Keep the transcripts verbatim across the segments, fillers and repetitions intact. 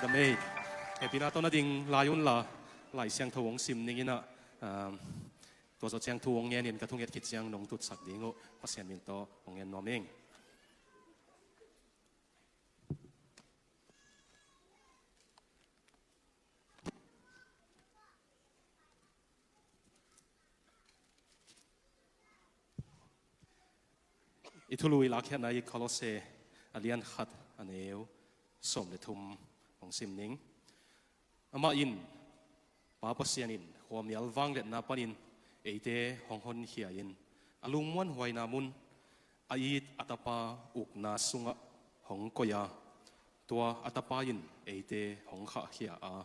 Damei, hehpihna tawh na ding lai unla, Lai Siangtho hong sim ning in ah, um, tua zawh ciang thu hong ngenin ka thunget khit ciang nong tutsak ding uh Pasian min tawh hong ngen nuam ing. I thulu i lakkhiatna i Kolose a lian khat a neu sawm le thum hong sim ning. Amah in, Pa Pasian in khuamial vangliatna panin eite hong honkhia in a lungmuanhuaina mun a it a Tapa ukna sungah hong koih a, tua a Tapa in eite hong khahkhia a,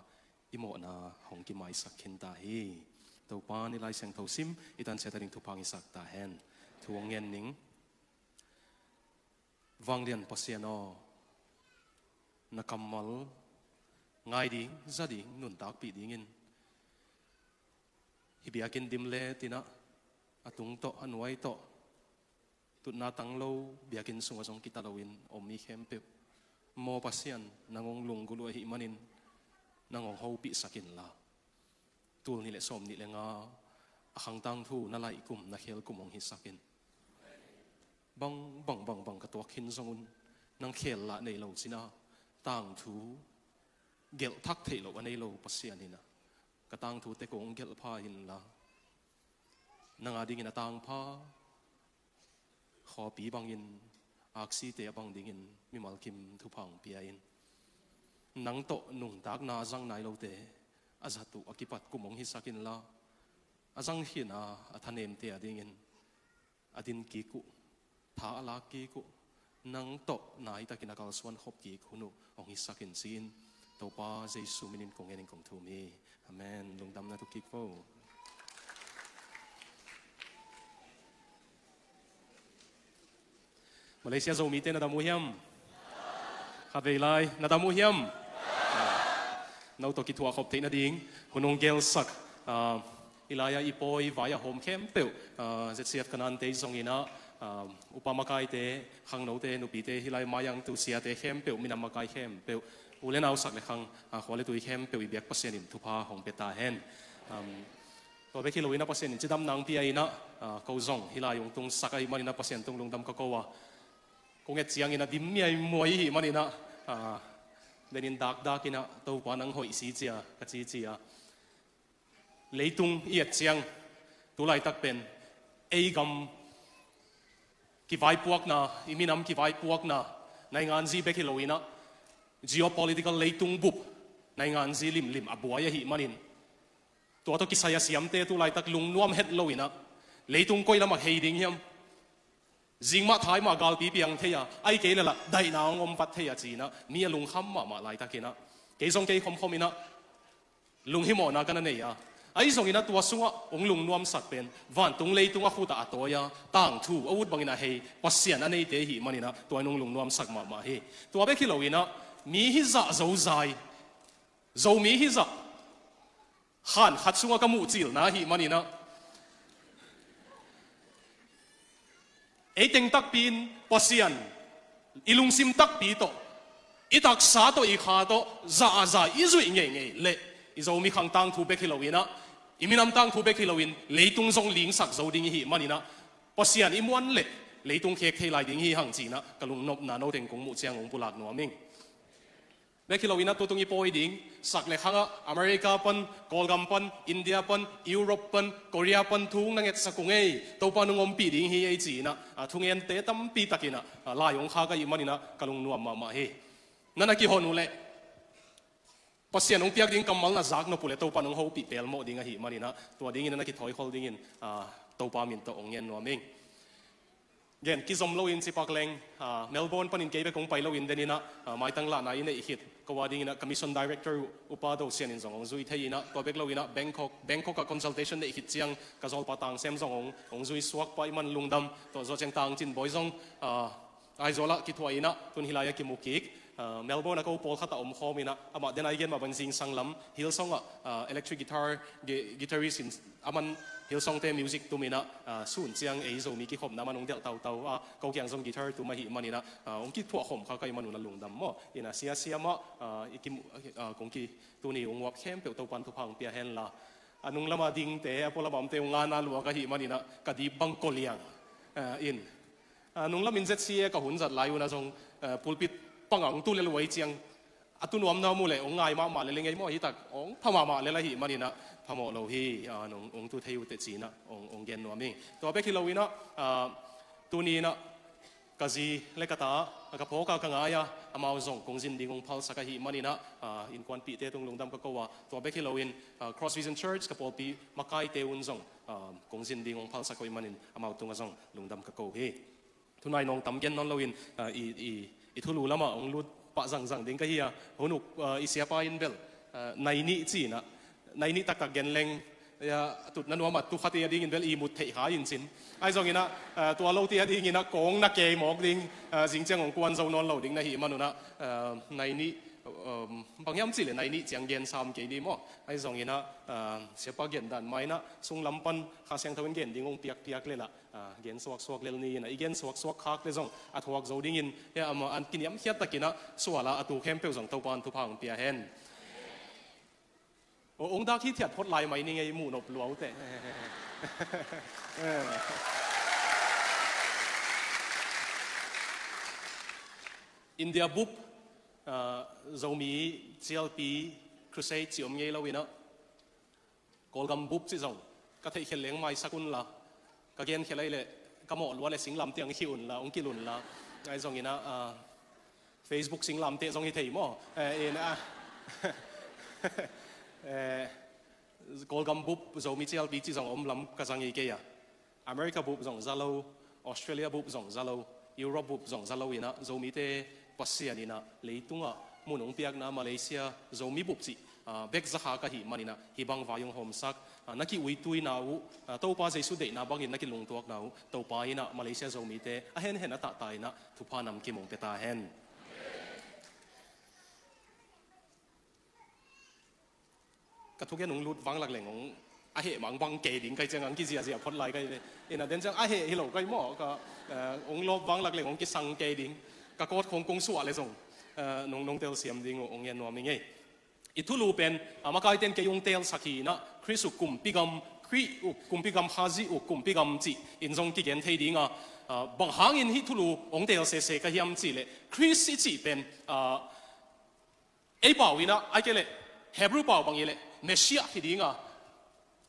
i mawhna hong kimaisak khin ta hi. Topa in i Lai Siangtho sim i tan ciat a ding thupha hong hisak ta hen. Thu hong ngen ning. Vanglian Pasian aw, na kammal ngai ding, za ding, nuntakpih dingin hih biakinn dim le tinah a tung tawh, a nuai tawh, tutna tang lo biakinn sungah zong kita loin om mi khempeuh, maw Pasian, nang hong lunggulh uh ahih manin nang hong hopihsak inla, tul nih le sawm nih le nga a khang tangthu na laih kum, na khel kum hong hisak in. Bang, bang, bang, bang ka tuak khin zong un, nang khel lah nei lo cina, tangthu gelh thak theih loh a nei lo Pasian in ah, ka tangthu tek hong gelh pha inla, nang a dingin a tangpha khawpi bangin, aksite a bang dingin mimal kim thupha hong pia in. Nang tawh nungtakna a zang nai lote a zat uh a kipat kum hong hisak inla, a zang khin a, a thanemte a dingin a din kik uh, tha a lak kik uh, nang tawh naitakin a kalsuan khop kik hun uh hong hisak in, ci-in Topa Jesu minin kong ngenin kong thum hi. Amen. Lungdamna tu kik vo. Malaysia Zomite na dam uh hiam? Khatvei lai, na dam uh hiam? No tawh kithuah khop theih nading hun hong gelsak, ah, i lai-a i pawi vai a hawm khempeuh, ah, Z C F Kanaan te zong in ah, ah, upa makaite, khangnote, nupite, hih lai mai-a tu siate khempeuh, minam makai khempeuh, u le nau sak le khang, ah, khua le tui khempeuh i biak Pasian in thupha hong pia ta hen. Um, tua bek hi lo in ah Pasian in cidamna hong pia in ah, ah, ko zong hih lai hong tungsak ahih manin ah Pasian tung lungdam ka ko a, kong et ciangin a dim miaimuai i hih manin ah, ah, denin dakdakin ah Topa nang hoih si cia ka cici a. Leitung i et ciang, tu laitak pen ei gam kivaipuakna, i minam kivaipuakna, nainganzi bek hi lo in ah, geopolitical leitung bup, nainganzi limlim a buai ahih manin, tua tawh kisai a siamte tu laitak lungnuam het lo in ah, leitung koi lamah hei ding hiam? Zing mah thai mah galpi piang thei a, ahih kei leh lah daihna hong om vat thei a ci-in ah, mi a lungkham mahmah laitakin ah, kei zong kei khomkhom in ah lunghimawhna ka na nei a, ahi zongin ah tua sungah hong lungnuamsak pen vantung leitung a khut ah a tawi a, tangthu a ut bangin a hei Pasian a neite i hih manin ah tua in hong lungnuamsak mahmah hi. Tua bek hi lo in ah, mi hizah Zozai, Zomi hizah khan khat sungah ka muhcilna ahih manin ah, ei teng takpi in Pasian i lungsim takpi tawh, i taksa tawh, i kha tawh za a za i zuih ngeingei leh, i Zomi khang tangthu bek hi lo in ah, i minam tangthu bek hi loin leitung zong lingsak zo ding i hih manin ah, Pasian i muan leh leitung khek thei lai ding hi hang ci-in ah ka lungnopna no teng kong muh ciang hong pulak nuam ing. Bek hi lo in ah tutung i pawi ding, sak le khangah America pan, Kawlgam pan, India pan, Europe pan, Korea pan thu hong na ngetsak uh ngei, Topa nong ompih ding hi ei ci-in ah, a, thungente tampi takin ah, a, lai hong khak ahih manin ah ka lungnuam mahmah hi. Na na kihon uh leh Pasian hong piak ding kammal na zak nop uh leh Topa nong hopih pelmawh ding ahih manin ah, tua dingin na na kithawikhol dingin, a, Topa min tawh hong ngen nuam ing. Gen kizom loin cipak leng, ah, Melbourne panin kei bek hong pai loin den in ah, ah, maitang lahna i neih khit, ko a dingin ah ka mission director uh, Upa Do Sian in zong hong zui thei in ah, tua bek lo in ah Bangkok, Bangkok ah consultation neih khit ciang ka zawlpa Tang Sem zong hong, hong zui suak pah, i man lungdam. Tua zawh ciang Tang Cin Bawi zong, ah, Aizawl ah kithuah in ah, tun hih lai-ah kimu kik. Ah, Melbourne ah ko pawlkhat a om khawm in ah, amah den a i gen mah bang zingsang lam Hillsong ah, ah, electric guitar, gi-, guitarist in, aman Hillsong te music tum in ah, ah, sun ciang ei Zomi kikhopna man hong delh tautau a, ko kiang zong guitar tum ahih man in ah, ah, hong kithuah khawm kha ka hih man un ah lungdam maw. In ah sia sia mah, ah, i kim-, ah, kong ki tuni hong uap khempeuh Topan thupha hong pia hen la. A nung lam a dingte, a pualam a omte hong ngana lua ka hih man in ah ka dip bang ko liang. Ah, in. Ah, nung lam in Z C A ka hun zat lai un ah zong, ah, pulpit pang ah hong tu lel uh ahih ciang, a tu nuamna mu leh hong ngai mahmah lel ing ei maw, hi tak hong pha mahmah lel ahih man in ah phamawh lo hi, ah, nong, hong tu thei uh teh ci in ah hong, hong gen nuam ing. Tua bek hi lo in ah, ah, tuni in ah ka zi le ka ta, ah, ka phawk a ka ngai a, amau zong kongzin ding hong phalsak ahih man in ah, ah, innkuanpihte tung lungdam ka ko a, tua bek hi lo in, ah, Cross Vision Church ka pawlpi makaite un zong, ah, kongzin ding hong phalsak ahih man in amau tung ah zong lungdam ka ko hi. Tunai nawng tam gen nawn lo in, ah, i, i, i thulu lam ah hong lut pah zangzang ding ka hi a, hun uk, ah, i siapa in bel, ah, nai nih ci in ah, nai nih taktak gen leng, ah, a tutna nuam a tu khat i a ding in bel ihmut theih kha in cin. Ahi zong in ah, ah, tua lo te a ding in ah kong na kei mawk ding, ah, zing ciang hong kuan zo nawn lo ding na hih man un ah, ah, nai nih, um, bang hiam cih leh nai nih ciang gen sam kei ni maw. Ahi zong in ah, ah, siapa gen dan mah in ah sung lam pan Kha Siangtho in gen ding hong piakpiak lel ah, ah, gen suaksuak lel ni in ah, i gen suaksuak khak leh zong a thuak zo ding in, hia amah an kiniamkhiat tak in ah sual a, a tu khempeuh zong Topan thupha hong pia hen. Aw, hong dak hithiat phot lai mai ni ngei, muh nop lua uh teh. India bup, ah, Zomi cialpi crusade ci om ngei lo in ah, Kawlgam bup cih zong ka theih khial leng maisak un la, ka gen khial ahih leh ka mawh lua leh singlamteh ah hong khih un la, hong kilh un la. Ahi zong in ah, ah, Facebook singlamteh zong hi thei maw. Eh, in ah, eh, Kawlgam bup Zomi cialpi cih zong om lam ka zang hi kei a. America bup zong za lo, Australia bup zong za lo, Europe bup zong za lo in ah, Zomite Pasian in ah leitung ah mun hong piakna Malaysia Zomi bup cih, ah, bek za kha ka hih man in ah, hih bang vai hong hawmsak, ah, na ki-uituina uh, ah, Topa Jesu deihna bangin na kilungtuakna uh, Topa in ah Malaysia Zomite a henhen a tahta in ah thupha namkim hong pia ta hen. Ka thugen hong lut vanglak leng hong a heh mah hong bang kei ding ka hih ciang hong kiziahziah phot lai ka hi ve. In ah den ciang a heh hi lo ka hi maw, ka, eh, hong lawp vanglak leng hong kisang kei ding. Ka kawt khong kong suah leh zong, eh, nong, nong telsiam ding uh hong ngen nuam hi ngei. I thulu pen, ah, makaite in kei hong telsak hi in ah, Khrist uh kumpi gam, Khrih uh kumpi gam, Khazih uh kumpi gam cih in zong kigen thei ding a, ah, bang hangin hih thulu hong tel sese ka hiam cih leh, Khrist i cih pen, ah, ei pau in ah, ahih kei leh Hebrew pau bang hi leh Messiah hi ding a,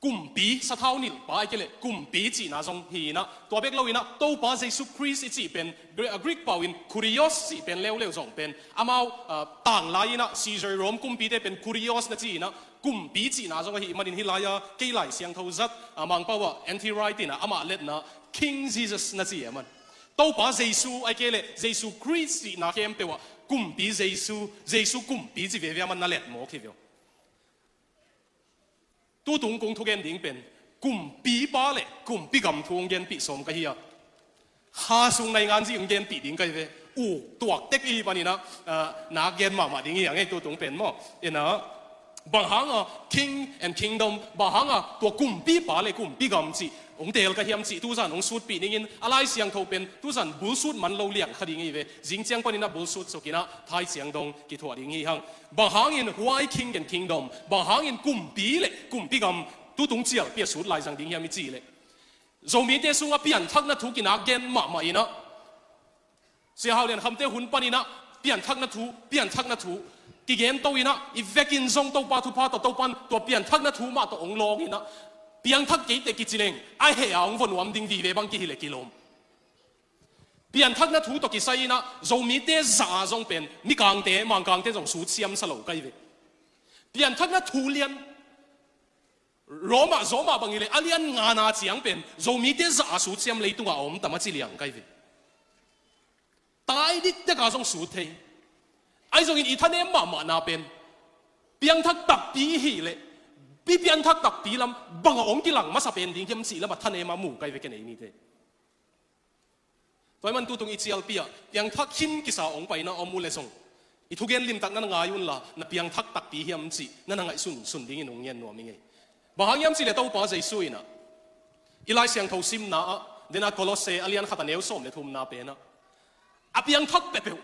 kumpi, sathau nilhpa ahih kei leh kumpi cihna zong hi in ah, tua bek lo in ah Topa Jesu Khrist i cih pen Gre-, Greek pau in Kurios cih pen leuleu zong pen amau, ah, tanglai in ah Caesar Rome kumpite pen Kurios na ci in ah, kumpi cihna zong ahih manin hih lai-a kei Lai Siangtho zat, ah, Mangpau ah N T Wright in ah amah letna King Jesus na ci a man. Topa Jesu ahih kei leh Jesu Khrist cihna khempeuh ah kumpi Jesu, Jesu kumpi ci veve a man na let mawk hi ve aw. Tutung kong thugen ding pen kumpipa le kumpi gam thu hong genpih sawm ka hi a. Kha sung naingan zih hong genpih ding ka hi ve. Uh, tuak tek i hih panin ah, ah, nak gen mahmah ding hi a ngei tutung pen maw. In ah, bang hanga King and Kingdom, bang hanga tua kumpipa le kumpi gam cih hong teel ka hiam cih tuzan hong sutpih ningin, a Lai Siangtho pen tuzan bulsut man lo liang kha ding hi ve. Zing ciang panin ah bulsut suk in ah thai ciang dong kithuah ding hi hang. Bang hangin why King and Kingdom, bang hangin kumpi le kumpi gam tutung cialpi a sut lai zang ding hiam i cih leh, Zomite sungah pianthakna thu kinak gen mahmah in ah, Sia Hau Lian Khamte hun panin ah pianthakna thu, pianthakna thu kigen to in ah, i vekin zong Topa thupha tawh Topan tua pianthakna thu mah tawh hong lawng in ah, piangthak kei teh kici leng a heh a hong vua nuam ding vive bang kihi leh kilawm. Pianthakna thu tawh kisai in ah Zomite zah a zong pen Mikangte, Mangkangte zong sutsiam sa lo ka hi ve. Pianthakna thu lian Roma, Roma bang hi leh a lian ngana ciang pen Zomite zah a sutsiam leitungah a om tam a ci liang ka hi ve. Tai diktek a zong sut thei. Ahi zongin i thanem mahmahna pen piangthak takpi hi leh, pi piangthak takpi lam bang a hong kilang masa pen ding hiam cih lam a thanem a mu ka hi ve ken ei mite. Tua ahih man tutung i cialpi ah piangthak khin kisa hong paina om uh leh zong, I thugen limtak na na ngai unla, na piangthak takpi hiam cih na na ngaihsunsun dingin hong ngen nuam ing ei. Bang hang hiam cih leh Topa Jesu in ah, i Lai Siangtho simna ah, dena Kolose a lian khat a neu sawm le thumna pen ah, a piangthak peuhpeuh,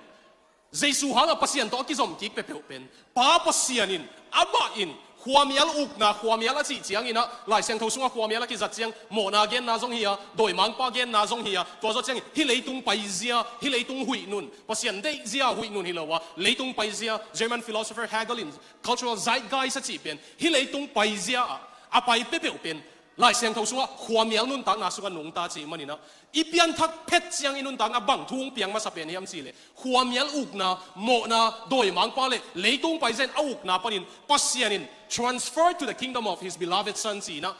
Jesu hangah Pasian tawh a kizom kik peuhpeuh pen, Pa Pasian in, amah in, khuamial ukna, khuamial a cih ciangin ah, Lai Siangtho sungah khuamial a kizat ciang, mawhna genna zong hi a, dawimangpa genna zong hi a, tua zawh ciangin, hih leitung paizia, hih leitung huih nun, Pasian deihzia huih nun hi lo a, leitung paizia, German philosopher Hegel in cultural zeitgeist a cih pen, hih leitung paizia ah, a pai peuhpeuh pen, Lai Siangtho sungah khuamial nuntakna sungah nungta cih manin ah, i pianthak phet ciang i nuntakna bang thu hong piang masa pen hiam cih leh, khuamial ukna, mawhna, dawimangpa le leitung paizia in a ukna panin Pasian in transfer to the kingdom of his beloved son ci-in ah,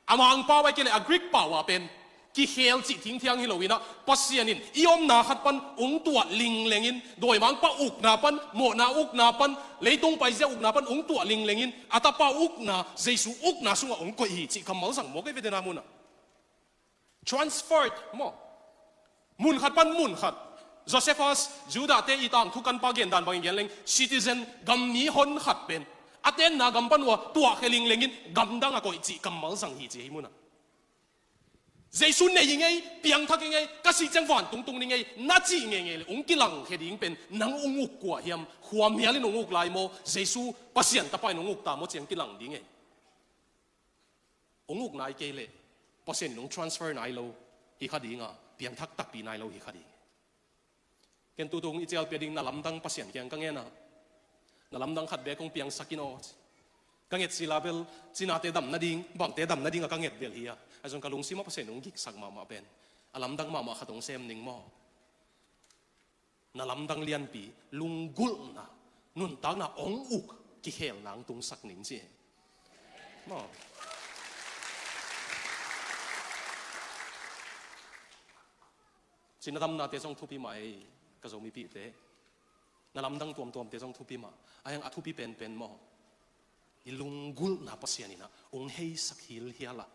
a Mangpau ahih kei leh a Greek pau ah pen kikhel cih thingthiang hi lo-in ah, Pasian in i omna khat pan hong tuah linglengin, dawimangpa ukna pan, mawhna ukna pan, leitung paizia ukna pan hong tuah linglengin, a Tapa ukna, Jesu ukna sungah hong koih hi cih kammal zang mawk ei ve, dena mun ah. Transferred maw. Mun khat pan mun khat. Josephus, Judah-te i tangthu kanpa gendan bangin gen leng, citizen, gam mi hon khat pen, a tenna gam pan uh ah tuahkhia linglengin gamdang a koih cih kammal zang hi ci hi mun ah. Jesu nei i ngei, piangthak i ngei, ka sih ciang vantung tung ding i ngei, na cih ngeingei leh hong kilangkhia ding pen nang hong uk kua hiam? Khuamial in hong uk lai maw, Jesu Pasian Tapa in hong uk ta maw ci-in kilang ding ei. Hong uk nai kei leh Pasian in hong transfer nai lo hi kha ding a, piangthak takpi nai lo hi kha ding. Ken tutung i cialpi a ding na lamdang Pasian kiang ka ngen a, na lamdang khat bek hong piangsak in aw ci. Ka nget sila bel cinate dam nading, bangte dam nading a ka nget bel hi a, ahi zong ka lungsim ah Pasian in hong giksak mahmah pen, a lamdang mahmah khat hong sem ning maw. Na lamdang lianpi, lunggulhna, nuntakna hong uk kikhelna hong tungsak ning ci. Maw. Cina damnate zong thupi mah ei, ka Zomipihte. Na lamdang tuamtuamte zong thupi mah. Ahi hang a thupi penpen maw, i lunggulhna Pasian in ah hong heisak hilhial a,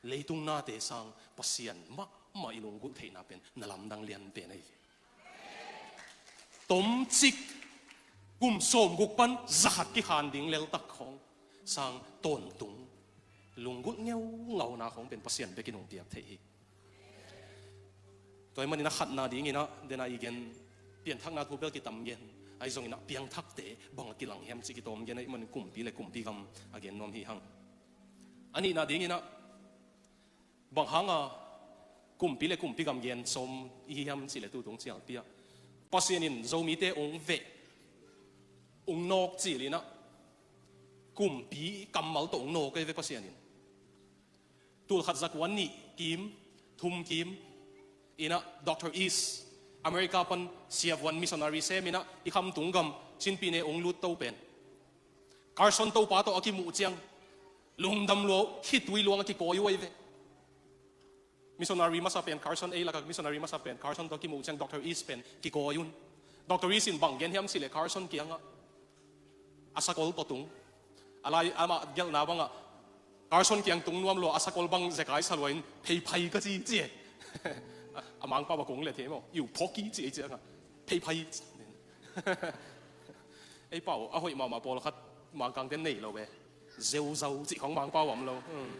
leitung nate sang Pasian mahmah i lunggulh theihna pen na lamdang lian pen ahi ve. Tomcik, kum sawmguk pan zakhat kikhan ding leltak khawng sang tawntung, lunggulh ngeungauna khawng pen Pasian bek in hong piak thei hi. Tua ahih manin a khatna dingin ah, dena i gen, pianthakna thu bel kitam gen, ahi zongin ah piangthakte bang a kilang hiam cih kitawm gen ahih manin kumpi le kumpi gam a gen nuam hi hang. A nihna dingin ah, bang hanga kumpi le kumpi gam gen sawm i hi hiam cih leh tutung cialpi ah, Pasian in Zomite hong veh, hong nawk cil in ah, kumpi kammal tawh hong nawk ei ve Pasian in. Tulkhat zakua nih kim, thum kim in ah, Doctor East, America pan siavuan missionary sem in ah, i khamtung gam Chin Pyine hong lut to pen, Carson Topa tawh a kimuh ciang, lungdam lua, khitui luang a kikawi uh ahi ve. Missionary masa pen Carson, ei lakah missionary masa pen Carson tawh a kimuh ciang Doctor East pen kikawi un. Doctor East in bang gen hiam cih leh Carson kiangah, a sakol tawh tung, a lai, amah gelhna bangah, Carson kiang tung nuam lua, a sakol bang zekai sa lua in, pheiphai ka ci ci e. A Mangpau a kong le thei maw, "You poki," ci ei ciangah, pheiphai. Ei pau, a hoih mahmah pawlkhat Mangkangte nei lo ve. Zeuzau cih khawng Mangpau om lo. Hmm.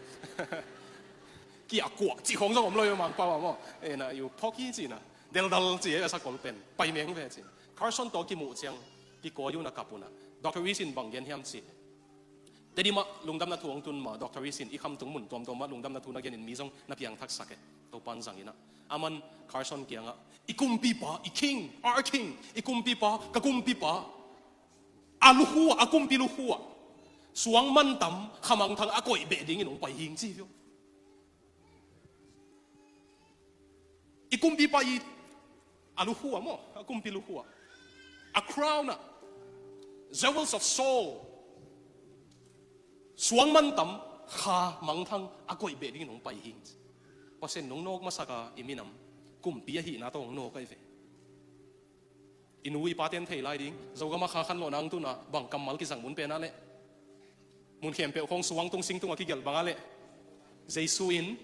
Kiahkuah cih khawng zong om lo ve Mangpau ah maw. Ena, "You poki," ci na. Deldal ci ei a sakol pen. Pai meng ve ci. Carson tawh kimuh ciang, kikawi un a kap un a, Doctor East in bang gen hiam cih leh, Tedim ah lungdamna thu hong tun ma, Doctor East in i khamtung mun tuamtuam ah lungdamna thu na genin mi zong na piangthaksak e. Topa'n zang in ah, aman Carson kiangah, "I kumpipa, i king, our king, i kumpipa, ka kumpipa, a lukhu ah, a kumpi lukhu ah, suang mantam, khamangthang a koih beh dingin hong pai hing," ci hi uh. I kumpipa i, a lukhu ah maw, a kumpi lukhu ah, a crown ah, jewels of soul, suang mantam, khamangthang a koih beh dingin hong pai hing. Pasian nong nawk masak a, i minam kumpi ahihna tawh hong nawk ahi ve. I nu i pate'n thei lai ding, Zogam ah kha khanlawhna hong tun a, bang kammal kizang mun pen ah leh, mun khempeuh khawng suang tung sing tung a kigelh bang ah leh, Jesu in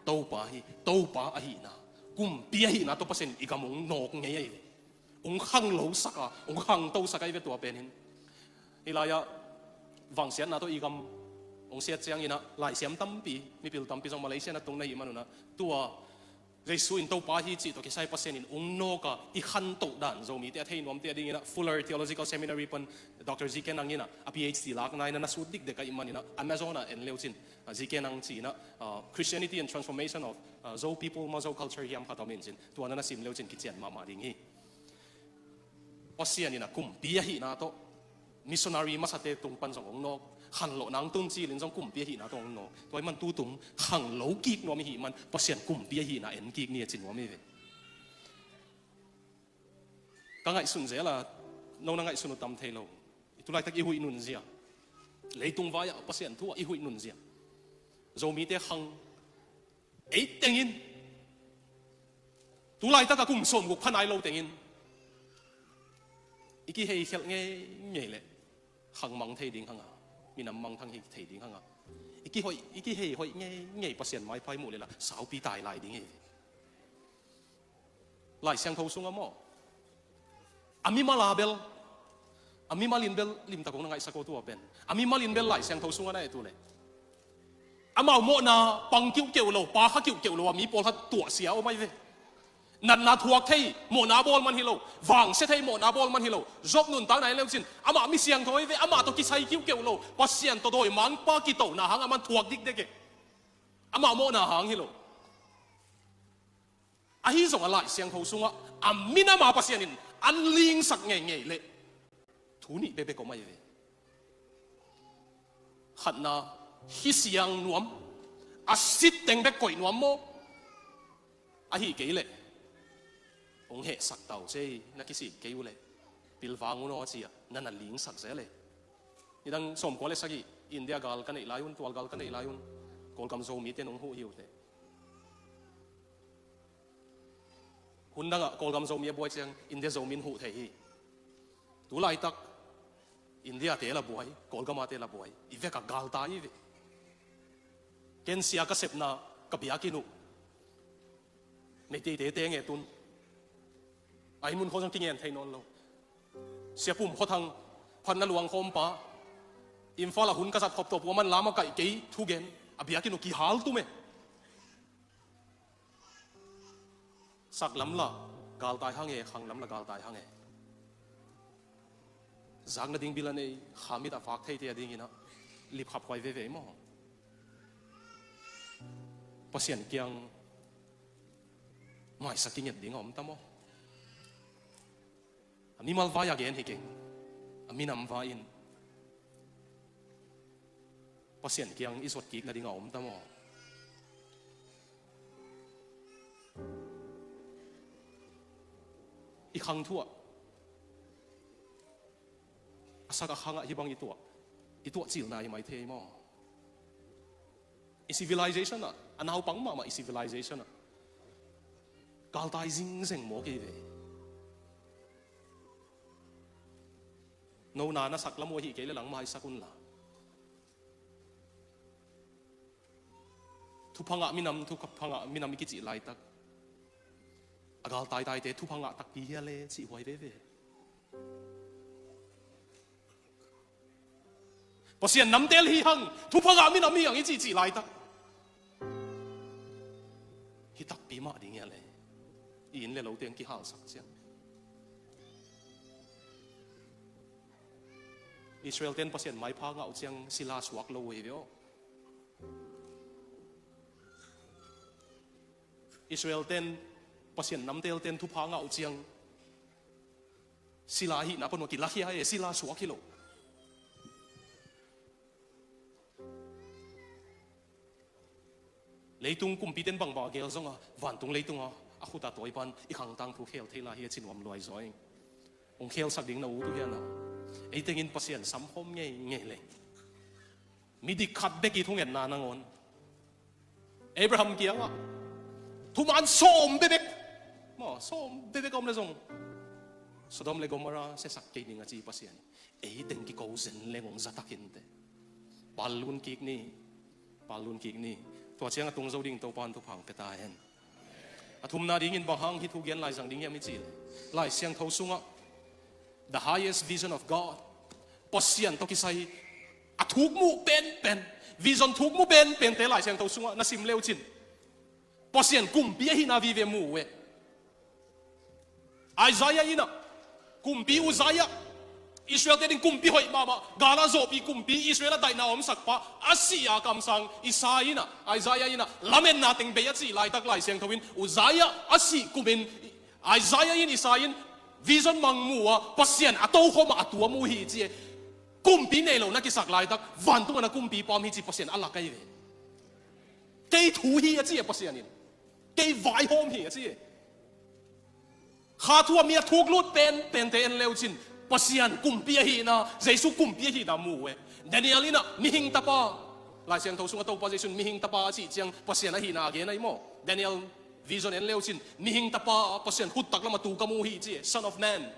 Topa hi, Topa ahihna, kumpi ahihna tawh Pasian in i gam hong nawk ngei ahi ve. Hong khanglosak a, hong khangtosak a i ve tua pen in. Hih lai-ah vangsiatna tawh i gam hong siat ciangin ah, laisiam tampi, mipil tampi zong Malaysia na tung na hih manun ah, tua Jesu in Topa hi cih tawh kisai Pasian in hong nawk a, i khantoh dan Zomite a thei nuamte a dingin ah, Fuller Theological Seminary pan Doctor G K Nang in ah, a PhD lakna in ah, na sut dikdek ahih manin ah, Amazon ah en leucin, ah, G K Nang ci-in ah, ah, Christianity and Transformation of, ah, Zo People maw Zo Culture hiam khat om in cin, tua na na sim leucin kician mahmah ding hi. Pasian in ah kumpi ahihna tawh, missionary masate tung pan zong hong nawk, khanlawhna hong tun cilin zong kumpi ahihna tawh hong nawk. Tua ahih man tutung khanglo kik nuam i hih man, Pasian kumpi ahihna en kik ni a ci nuam i ve. Ka ngaihsun zel a, no na ngaihsun uh tam thei lo. I tu laitak i huih nunzia, leitung vai-ah Pasian thu ah i huih nunzia, Zomite khang ei tengin, tu laitak a kum sawmguk pha nai lo tengin, i kihei khelh ngeingei leh khang mang thei ding hang a, minam mangthang hi thei ding hang a, i kihoih, i kihei hoih ngeingei, Pasian maipha i muh leh lah saupi tai lai ding hi. Lai Siangtho sungah maw, a mimal a bel, a mimal in bel limtak hong na ngaihsak uh tua pen, a mimal in bel Lai Siangtho sungah na et uh leh, amau mawhna pang kiuhkeuh lo, pa kha kiuhkeuh lo a mi pawlkhat tuahsia om ahi ve. Natna thuak thei, mawhna bawl man hi lo, vangsia thei, mawhna bawl man hi lo. Job nuntakna en leucin, amah mi siangtho ahi ve, amah tawh kisai kiuhkeuh lo, Pasian tawh dawimangpa kitohna hang a man thuak dikdek e. Amah mawhna hang hi lo. Ahi zongah Lai Siangtho sungah a minam a Pasian in an lingsak ngeingei leh thu nih bekbek om ahi ve. Khatna, hi siang nuam, a sit teng bek koih nuam maw? Ahi kei leh hong hehsak tau cei, na kisik kei uh leh pilvang un aw ci-a na na lingsak zel e. Nidang sawmkua le sagih India gal ka neih lai un, tual gal ka neih lai un, Kawlgam Zomite in hong huh hi uh teh. Hun dangah Kawlgam Zomi a buai ciang India Zomi in huh thei hi. Tu laitak India-te la buai, Kawlgam-a te la buai, i vekah galtai hi ve. Ken sia ka sepna ka biakinn uh Meiteite teng e tun. Ahi mun khawng zong kingen thei nawn lo. Sia Pum Khua Thang, phatna luang khawmpa, Imphal ah hun ka zat khop tawh pua man lam a kaih kei thugen, a biakinn uh kihal tum e. Sak lam lah galtai hang e, khang lam lah galtai hang e. Zak nading bil a nei, khamit a vak theite a dingin ah lipkhap huai veve maw? Pasian kiang maisak kinget ding a om ta maw? A mimal vai a gen hi keng, a minam vai-in Pasian kiang i zuat kik nading a om ta maw? I khang thu ah, a sak a khang ah hih bang i tuah, i tuah cilna hi mai thei maw? I civilization ah, a naupang mahmah i civilization ah galtai zingzeng mawk hi ve. No na na sak lam uh ahih kei leh langmai sak un la. Thupha ngah minam, thupha ngah minam i kicih laitak, a galtaitaite thupha ngah takpi hia le cih huai veve. Pasian namtel hi hang, thupha ngah minam hi hang i cihcih laitak, hi takpi mah ding hia le? I inn le lo teng kihalsak ciang. Israel ten Pasian maipha ngah uh ciang sila suak lo uh hi ve aw. Israel ten, Pasian namtel ten thupha ngah uh ciang sila hihna pan uh kilakhia e, sila suak hi lo. Leitung kumpiten bangbang a gel zongah vantung leitungah a khut a tawi pan i khangtang thu khel thei lai hi a ci nuam luai zaw ing. Hong khelsak ding na ut uh hian a, ei tengin Pasian samkhawm ngeingei leng, midik khat bek i thungetna nangawn Abraham kiangah thuman sawm bebek, maw, sawm bebek a om le zong Sodom le Gomorrah siasak kei ding a ci Pasian. Ei teng kiko zen leng hong zatak hinte. Pallun kik ni, pallun kik ni. Tua ciang a tung zo ding Topa'n thupha hong pia ta hen. A thumna dingin bang hang hih thu gen lai zang ding hiam i cih leh, Lai Siangtho sungah the highest vision of God, Pasian tawh kisai a thukmuh penpen, vision thukmuh penpente Lai Siangtho sungah na sim le uh cin Pasian kumpi ahihna vive mu uh e. Isaiah in ah, kumpi Uzziah, Israel-te ding kumpi hoih mahmah, gala zawhpih kumpi, Israel a daihna omsakpa, a sih a kamsang Isaiah in ah, Isaiah in ah, lametna teng bei a cih laitak Lai Siangtho in Uzziah a sih kumin Isaiah in, Isaiah in vision mang mu a, Pasian a tokhom ah a tuam uh hi ci e. Kumpi nei lo na kisak laitak vantungah na kumpipa om hi ci Pasian a lak ahi ve. Kei thu hi a ci e Pasian in. Kei vaihawm hi a ci e. Kha thu ah mi a thuklut penpente en le uh cin Pasian kumpi ahihna, Jesu kumpi ahihna mu uh e. Daniel in ah mihing tapa, Lai Siangtho sungah Topa Jesu in mihing tapa a cih ciang Pasian ahihna a gen ahi maw? Daniel vision en le uh cin mihing tapa, Pasian khut taklam a tu ka mu hi ci e, Son of Man.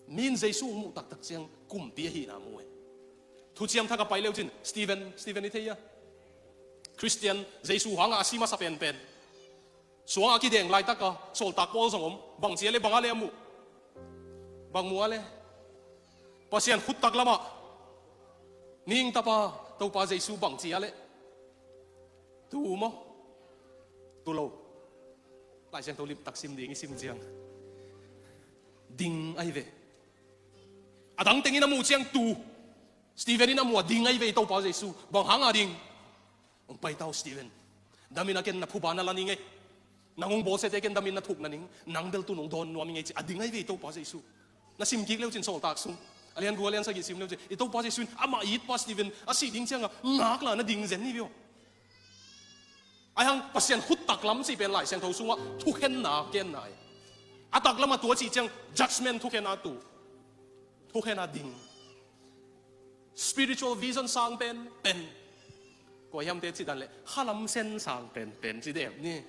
Min Jesu hong muh taktak ciang kumpi ahihna mu e. Thuciam Thak a pai le uh cin Stephen, Stephen i thei a, Christian, Jesu hangah a si masa penpen, suangah a kideng laitaka Sawltak Paul zong om. Bangci a le, bang a le a muh? Bang mu a le? Pasian khut taklamah mihing tapa Topa Jesu bangci a le? Tu maw? Tu lo. Lai Siangtho limtak sim ding i sim ciang ding ahi ve. A dang tengin a muh ciang tu. Stephen in a muh a ding ahi ve i Topa Jesu. Bang hanga ding? Hong pai ta uh Stephen. Damin a ken na phuba na la ning ei. Nang hong bawlsiate ken damin na thuk na ning. Nang bel tu nong dawn nuam ing ei ci a ding ahi ve i Topa Jesu. Na sim kik le uh cin Sawltak sung a lian guk a lian sagih sim le uh cin i Topa Jesu in amah itpa Stephen a sih ding cianga ngakla na ding zen hi ve aw. Ahi hang Pasian khut taklam cih pen Lai Siangtho sungah thukhenna kenna hi. A taklam a tu a cih ciang judgment thukhenna tu. Thukhenna ding. Spiritual vision sang penpen. Kua hiamte cih dan le khalam sen sang penpen ci dem ni.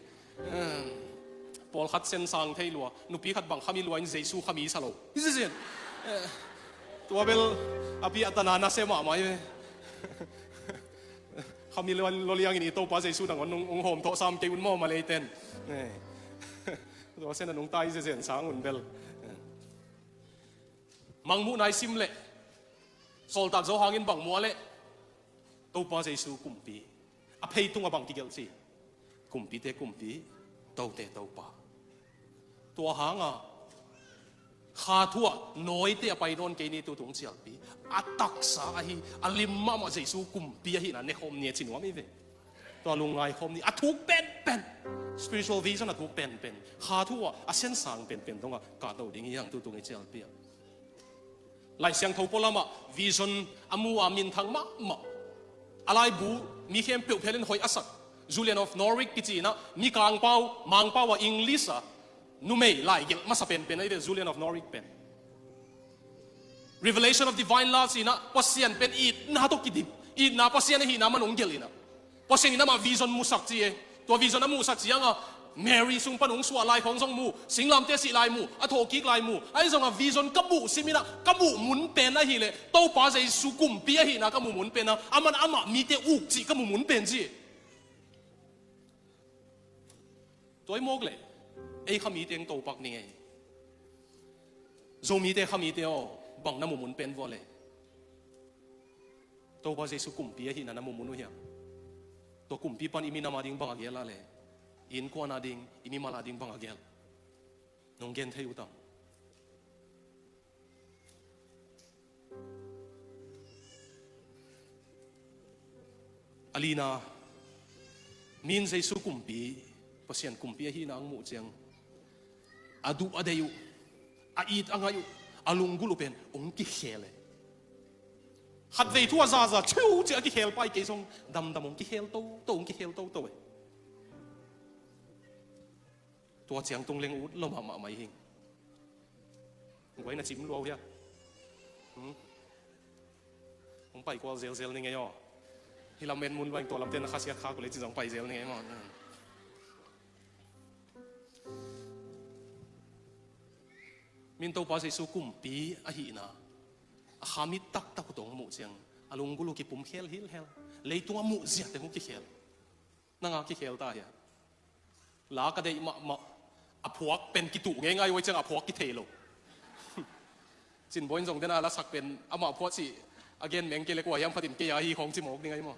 Pawlkhat sen sang thei lua, nupi khat bang khami lua in Jesu khami sa lo. Hi zizin. Tua bel a pi a tana na se mahmah hi ve. Khami lua lo liangin i Topa Jesu nangawn hong hawm thawh sam kei un maw Malay ten. Tua sen a nungta hi zezen sang un bel. Mangmuhna i sim leh Sawltak Johan in bang mu a leh? Topa Jesu kumpi. A phei tungah bang kigelh ci? Kumpite kumpi, tote Topa. Tua hanga kha thu ah nawite a pai nawn kei ni, tu tung cialpi a taksa ahi a lim mahmah Jesu kumpi ahihna nekhawm ni a ci nuam hi ve. Tua lungngai khawm ni a thuk penpen, spiritual vision a thuk penpen, kha thu ah a siansang penpen dongah kahto ding hi hang tu tung i cialpi ah. Lai Siangtho pualamah vision a mu a minthang mahmah, a laibu mi khempeuh phelin hoih a sak Julian of Norwich kici inah, mi kangpau mangpau a English a numei laigelh masa penpen ahi ve Julian of Norwich pen. Revelation of Divine Love ci inah Pasian pen itna tawh kidim, itna Pasian ahihna man hong gelh inah Pasian in amah vision musak ci e. Tua vision a muhsak cianga Mary sung pan hong suah lai khawng zong mu, singlamte sih lai mu, a thawhkik lai mu. Ahi zongah vision ka muh sim inah ka muh mun pen ahileh Topa Jesu kumpi ahihna ka muh mun pen a, aman amah mite uk cih ka muh mun pen ci. Tua i mawk leh ei kha mite hong topak ning ei. Zomite kha mite aw, bang na muh mun pen vua leh? Topa Jesu kumpi ahihna na muh mun uh hiam? Tua kumpi pan i minam a ding bang a gel a leh, i innkuan a ding, i mimal a ding bang a gel? Nong gen thei uh tam? A lina, min Jesu kumpi, Pasian kumpi ahihna ang muh ciang a duh a deih uh, a it a ngaih uh, a lunggulh uh pen hong kikhel e. Khatvei thu a zaza ciuciah a kikhel pai kei zong damdam hong kikhel toto, hong kikhel toto e. Tua ciang tung leng ut lo mahmah mai hing. Guai na cim lua uh hia? Hong pai kual zelzel ni ngei aw. Hih lam en mun luaing tua lamte na khasiat khak uh le cin zong pai zel ni ngei maw? Min Topa Jesu kumpi ahihna a kha mi taktak uh tawh hong muh ciang a lunggulh uh kipum khel hilhel. Leitung a muh zia teng uh kikhel. Nang a kikhel ta hia? La ka deih mahmah. A phuak pen kituh ngeingai uh ahih ciang a phuak kithei lo. Cin Bawi in zong den a lasak pen amah phuak sih a gen meng kei leh kua hiam phatin kei a hi khawng ci mawk ding ahi maw?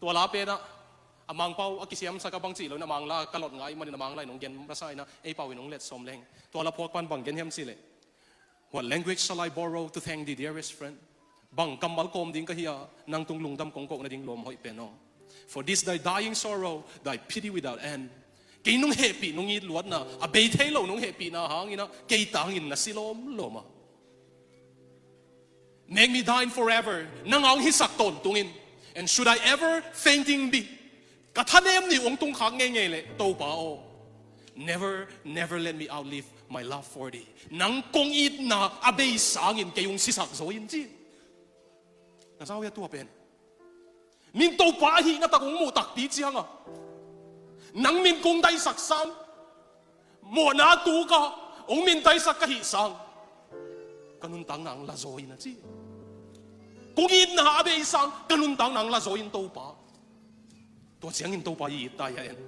Tua la pen ah a Mangpau a kisiamsak a bang cih lo in a Mangla ka lot ngai manin a Mangla in hong gen masa in ah ei pau in hong let sawm leng. Tua la phuak pan bang gen hiam cih leh, "What language shall I borrow to thank thee, dearest friend? Bang kammal kawm ding ka hi a, nang tung lungdam kong kohna ding lawm hoih pen aw. For this thy dying sorrow, thy pity without end." Kei nong hehpih, nong it luatna, a bei thei lo nong hehpihna hangin ah kei tangin na si lawmlawm a. "Make me thine forever." Nang a hong hisak tawntungin. "And should I ever fainting be," ka thanem nih hong tungkhak ngeingei leh, Topa aw, "never, never let me outlive my love for thee." Nang kong itna a bei sangin kei hong sisak zaw in ci. Na zau hia tua pen? Min Topa ahihna tak hong muh takpi ciang a, nang min kong daisak sang, mawhna tuk a hong min daisak ka hih sang, ka nuntakna hong la zaw in a ci. Kong itna a bei sang, ka nuntakna hong la zaw in Topa. Tua ciangin Topa i it ta hia en?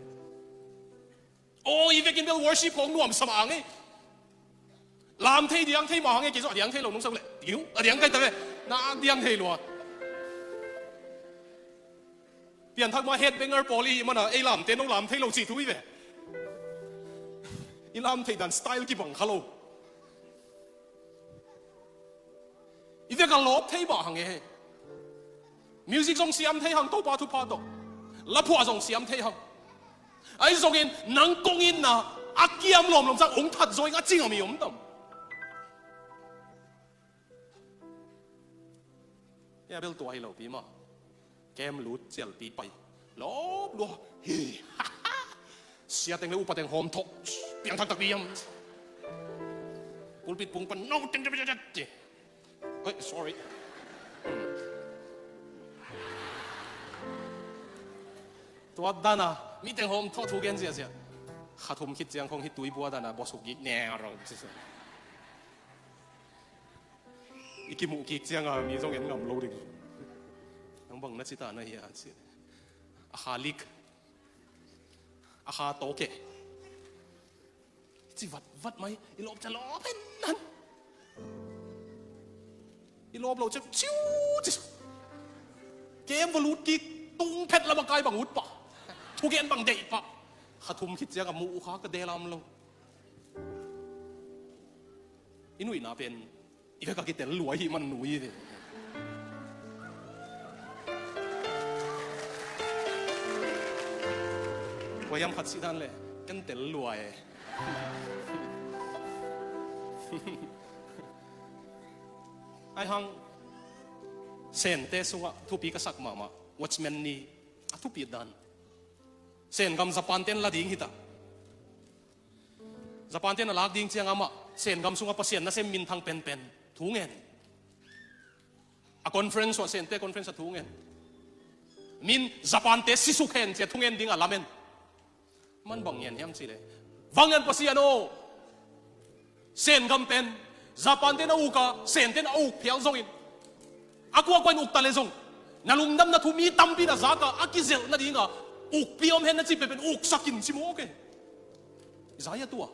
Aw, i vekin bel worship hong nuamsa mah hang e. Lam thei diang thei mah hang e, kei zong a diang thei lo nong sak leh. Tiu, a diang kai ta ve. Na diang thei lua. Pianthak mah headbanger pawl i hih mana, ei lamte nong lam thei lo cih thu hi ve. I lam thei dan style kibang kha lo. I vek a lawp thei mah hang e. Music zong siam thei hang, Topa thupha tawh. Laphuah zong siam thei hang. Ahi zongin nang kong itna a kiam lawmlawm sang hong that zaw ing a cing a mi om tam? Hia bel tua hi lo pi mah. Kem lut cialpi pai. Lawp lua. Hi. Sia teng le upa teng hawm thawh. Piangthak takpi hiam? Pulpit pung pan no teng teng teng teng. Oi, sorry. Tua dana mi teng hawm thawh thu gen ziahziah. Kha thum khit ciang khong hi tui bua dana bawsuk gik neng a rau. I kimuh kik cianga mi zong en ngam lo ding. Nang bang na ci ta na hi a ci. A kha lik. A kha tawk e. Ci vatvat mai. I lawp cia lawp hen nan. I lawp lo cia ciu ci. Kem va lut kik tung phet lam a kai bang ut pah. Thugen bang deih pah. Kha thum khit cianga muh uh kha ka delam lo. I nuihna pen i vek a kitel lua ahih man nui hi ve. Kua hiam khat sih dan le en tel lua e. Ahi hang Sente sungah thupi ka sak mahmah Watchman Nee a thupi dan. Sen gam Japan ten la ding hi ta. Japan ten a lak ding ciang amah Sen gam sungah Pasian nasem minthang penpen thu ngen. A conference uh ah, Sente conference ah thu ngen. Min Japan te sisuk hen cia thu ngen ding a lamen. Man bang ngen hiam cih leh, "Vanglian Pasian aw, Sen gam pen Japan ten a uk a, Sente in a uk phial zongin, a kuakua in uk ta le zong, na lungdamna thu mi tampi in a zak a, a kizelh nadinga ukpi om hen na ci penpen uksak in," ci mawk e. Isaiah tua.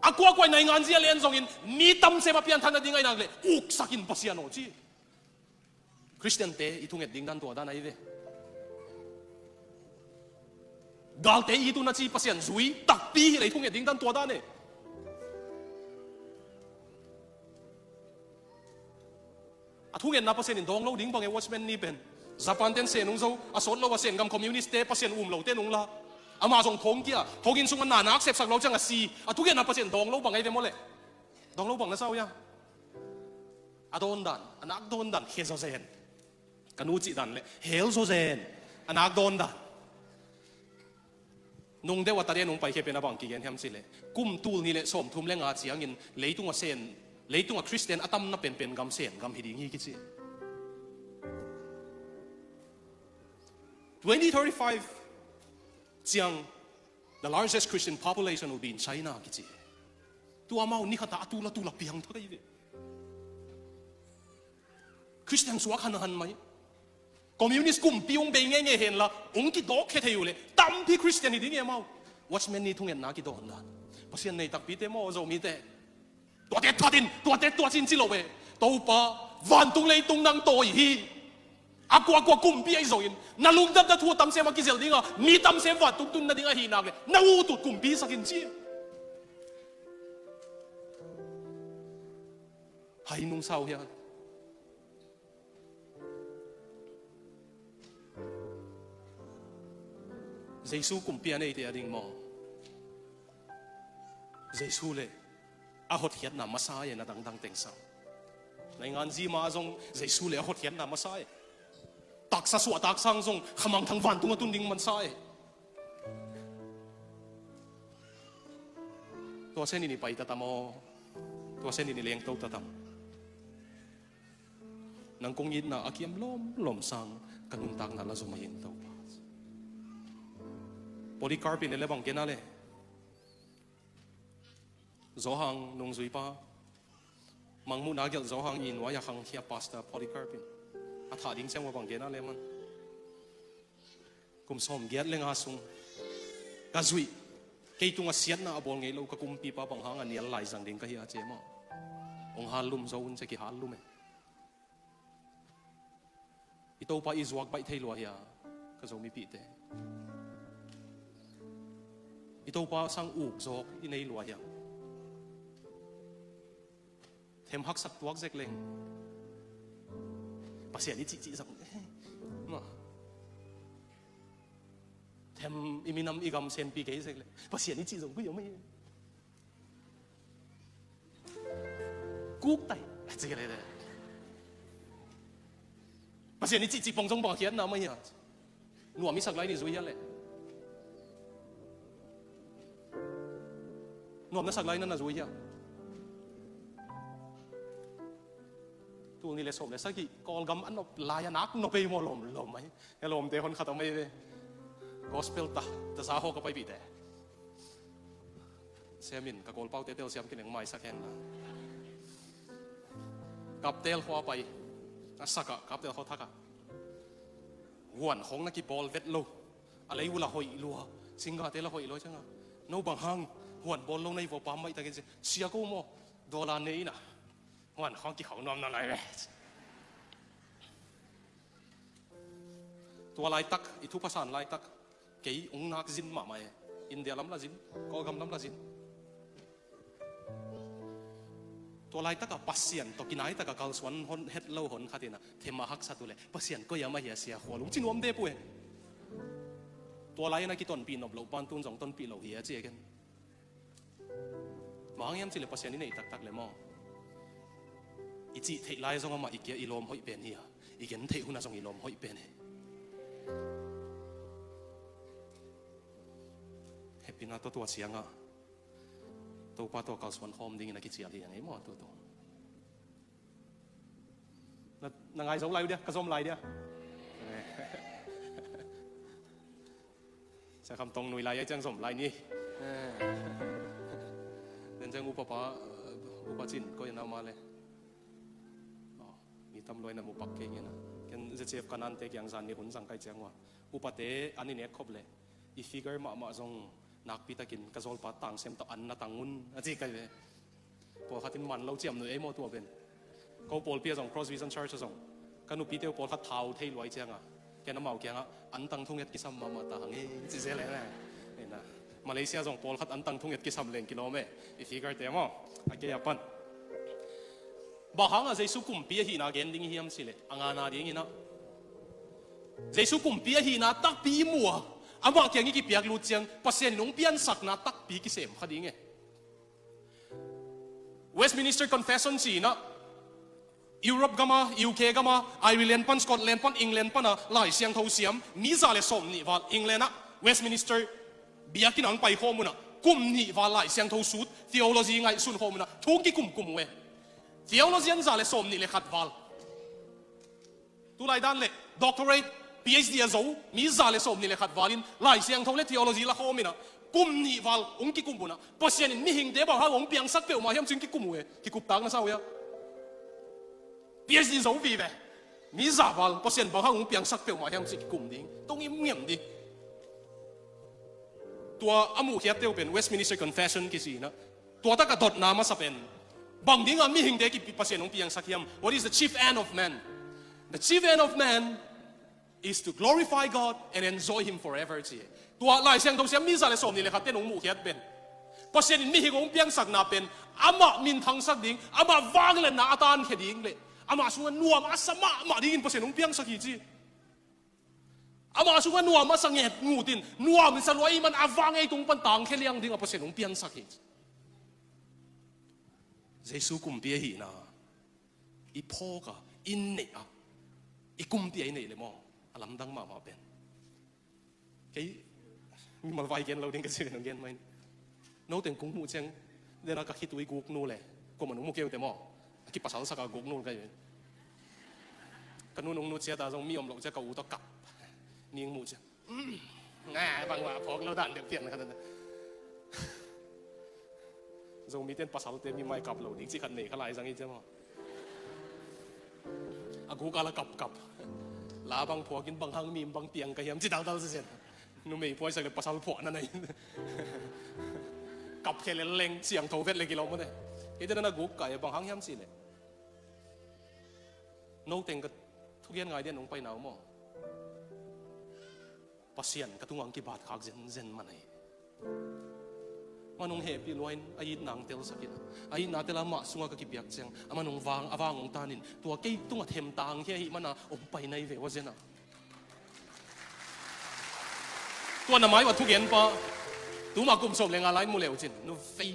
A kuakua in naingan zia len zongin mi tamsem a pianthak nading a i nak leh uksak in Pasian aw ci. Khristiante i thunget ding dan tua dan ahi ve. Galte i tun a ci Pasian zui takpi hi leh i thunget ding dan tua dan e. A thungetna Pasian in dawng lo ding bang e, Watchman Nee pen. Japan ten Sen hong zo, a sawt lo a Sen gam communist te, Pasian um lo te nung la. Amah zong thong kia, thong inn sung a na nak sepsak lo ciang a si. A thungetna Pasian dawng lo bang ahi ve maw leh? Dawng lo bang na sau ia? A dawn dan, a nak dawn dan, khe zaw zen. Ka nu cih dan le hel zaw zen. A nak dawn dan. Nung deuh a ta den hong paikhia pen a bang kigen hiam cih leh, kum tul nih le sawmthum le nga ciangin leitung a Sen, leitung a Khristian a tamna penpen gam Sen gam hi ding hi kici. Twenty thirty-five ciang, the largest Christian population will be in China kici. Tua amau ni khat a a tul a tul a piang thak ahi ve. Khristian suak hanhan mai. Communist kumpi hong bei ngeingei henla, hong kidawk khia thei uh leh tampi Khristian hi ding hi amau. Watchman Nee thungetna kidawk dan. Pasian nei takpite maw, Zomite? Tuate that in, tuate tuat in ci lo e. Topa, vantung leitung nang tawi hi. A kuakua kumpi ahi zongin, na lungdamna thu a tamsem a kizel dinga mi tamsem vantung tun nading ahi nak leh, na utut kumpi sak in ci. Hai nung sau hian. Jesu kumpi a neite a ding maw? Jesu le a hotkhiatna masa e, na dangdang teng sang. Naingan zima zong Jesu le a hotkhiatna masa e. Taksa suahtak sang zong khamangthang vantung a tun ding masa e. Tua senin i pai tatam aw. Tua senin i lengto tatam. Nang kong itna a kiam lawmlawm sang ka nuntakna la zom ahi ing Topa. Polycarp in e le bang gen a le. Zawhang nungzuipa. Mangmuhna gelh Zawhang i nuai a khangkhia Pastor Polycarp in a thah ding ciang ua bang gen a le man. Kum sawmgiat le nga sung ka zuih, kei tungah siatna a bawl ngei lo ka kumpipa bang hang a nial lai zang ding ka hi a ci e maw? Hong hal lum zo un ci e, kihal lum e. I Topa i zuak baih thei lua hia, ka Zomipihte? I Topa sang uk zawk i nei lua hia? Them haksat tuak zek leng Pasian i cihcih zong, eh, ma. Them i minam i gam senpi kei zek leng Pasian i cih zong koi om hi. Kuk tai a ci ka le le. Pasian i cihcih pong zong bang a khiatna mah hi a. Nuam i sak lai ni zui hia le? Nuam na sak lai na na zui hia? Tul ni le sawm le sagih Kawlgam a nop lai a nak nop ei maw lawm lawm ai. Hia lawmte hon khat a mai ve. Gospel ta ta za hawk a paipihte. Siamin ka Kawlpaute telsiam kineng maisak hen la. Kaptel khua pai a sak a, Kaptel khua thak a. Huan khong na kibawl vet lo. A lei uh la hoih lua. Singgate la hoih lua cianga. No bang hang huan bawl lo na hi vua pam maih takin sia ko maw. Dollar nei ina. Huan khong kikhong nuam na lai ve. Tua laitak, i thupha san laitak. Kei ong nak zin mahmah e. India lam la zin, Kawlgam lam la zin. Tua laitaka Pasian tawh kinaitaka kalsuan hon het lo hon khatina thema haksat uh le Pasian koi a mah hia sia khual ung ci nuam de pu e. Tua lai ina kitonpih nop loh pan tun zong tonpih lo hi a ci e ken. Bang hang hiam cih leh Pasian i neih taktak leh maw, i cih theih lai zong amah i kia i lawm hoih pen hi a, i gen theih hunah zong i lawm hoih pen hi. Hehpihna tawh tua ciangah Topa tawh kalsuan khawm dingin a kicial hi a ngei maw tutu. Na, na ngai zo lai uh dia, ka zom lai dia. Sia Kham Tong nui lai a ciang zom lai ni. Den ciang upa pa, upa cin koi na ma le. Mi tam luai na mu pak kei ngen a. Ken Z C F Kanaan te kiang zan ni hun zang kai ciang ua. Upate an i nek khop le. I figure mahmah zong nakpi takin ka zawlpa tang sem tawh an na tang un a ci kai ve. Pawlkhat in man lo ciam nuih ei maw tua pen. Ko pawlpi a zong Cross Vision Church a zong ka nupite uh pawlkhat thau thei luai cianga ken amau kiangah an tang thunget kisam mahmah ta hang ei ci zel e. Malaysia zong pawlkhat an tang thunget kisam leng kilawm e. I figure te maw a kei a pan. Bang hangah Jesu kumpi ahihna gen ding hiam cih leh a ngana dinginah Jesu kumpi ahihna takpi i mu a, amah kiang i kipiak lut ciang Pasian in hong piansakna takpi kisem kha ding e. Westminster Confession ci-inah Europe gama, U K gama, Ireland pan, Scotland pan, England pana Lai Siangtho siam mi za le sawm nih val England ah Westminster biakinn ah hong paikhawm unah kum nih val Lai Siangtho sut theology ngaihsun khawm unah thu hong kikumkum uh e. Theologian za le sawm nih le khat val. Tulai dan le doctorate, P H D a zo mi za le sawm nih le khat valin Lai Siangtho le theology la khawm inah kum nih val hong kikum unah Pasian in mihingte bang hang hong piangsak peuhmah hiam cin kikum uh e. Kikuptak na sa uh hia? P H D zo vive. Mi zahval Pasian bang hang hong piangsak peuhmah hiam cih kikum ding, tong imngem ding. Tua a muhkhiat teuh pen Westminster Confession kici hi a, tua tak a dotna masa pen, bang dingin mihingte kipi Pasian hong piangsak hiam? What is the chief end of man? The chief end of man is to glorify God and enjoy Him forever, ci. Tua Lai Siangtho siam mi za le sawmnih le khat ten hong muhkhiat pen, Pasian in mihing hong piangsakna pen amah minthangsak ding, amah vangliatna a tankhia ding le amah sungah nuam a sa mahmah dingin Pasian hong piangsak hi, ci. Amah sungah nuam a sa nget ngut in, nuam in sa lua ahih man a vang ei tung pan tangkhia liang dingin Pasian hong piangsak hi, ci. Jesu kumpi ahihna i phawk a, i neih a, i kumpi a i neih le maw, a lamdang mahmah pen. Kei mimal vai gen lo ding ka ci ve, nong gen mai. Noteng kong muh ciang, dena ka khitui guk nu le, kuamah nong mu kei uh teh maw, a kipasalsak a guk nu ka hi ve. Ka nu nong nu ciat a zong mi om loh ciang ka u tawh kap. Ning muh ciang, "Mm, nga bang mah phawk lo dan deuh pian," ka ta. Zomi ten pasalte mi mai kap lo ding cih khat nei kha lai zang hi ciang maw. A guk a la kapkap. La bang phuakin bang hang mi bang piang ka hiam ci dangdang sisen. Numei phuaisak le pasal phuahna nei. Kap khia lel leng siangtho vet le kilawm mate. Kei te na guk kai bang hang hiam cih leh, noteng ka thugen ngai dian nong paina uh maw. Pasian ka tungah kibat khak zenzen man ahi. Amah nong hehpih lua in a itna hong telsak in a, a itna tel a amah sungah ka kipiak ciang, amah nong vang, a vang hong tan in, tua kei tungah themtang hi ahih man a hong pai na hi ve ua zen a. Tua na mai ua thugen pa, tuma kum sawm le nga lai mu leu cin, nu vei.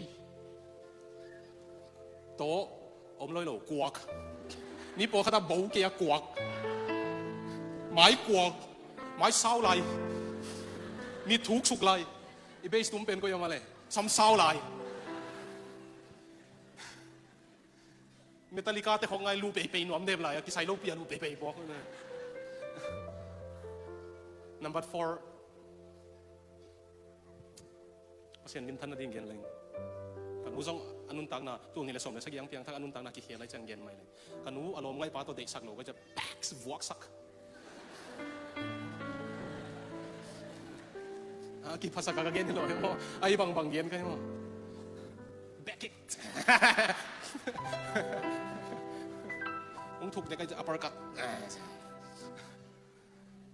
Tawh om loi lo, kuak. Ni pawlkhat a bo kei a kuak. Mai kuak. Mai sau lai. Mit thuk suk lai. I base tum pen koi om a le, sam sau lai. Metallica te khong ngai lu peipei nuam dep lai a, kisai lo pi a lu peipei pawk. Number four. Pasian minthan nading gen leng. Ka nu zong a nuntakna, tul nih le sawm le sagih ang piangthak a nuntakna kikhel lai ciang gen mai leng. Ka nu a lawm ngaihpa tawh deihsak lo ka ciah, paks, vuaksak. A kiphasak ka, ka gen hi lo hi maw. Ahi bangbang gen ka hi maw. Back kick. Hong thuk dek ka ciah, uppercut.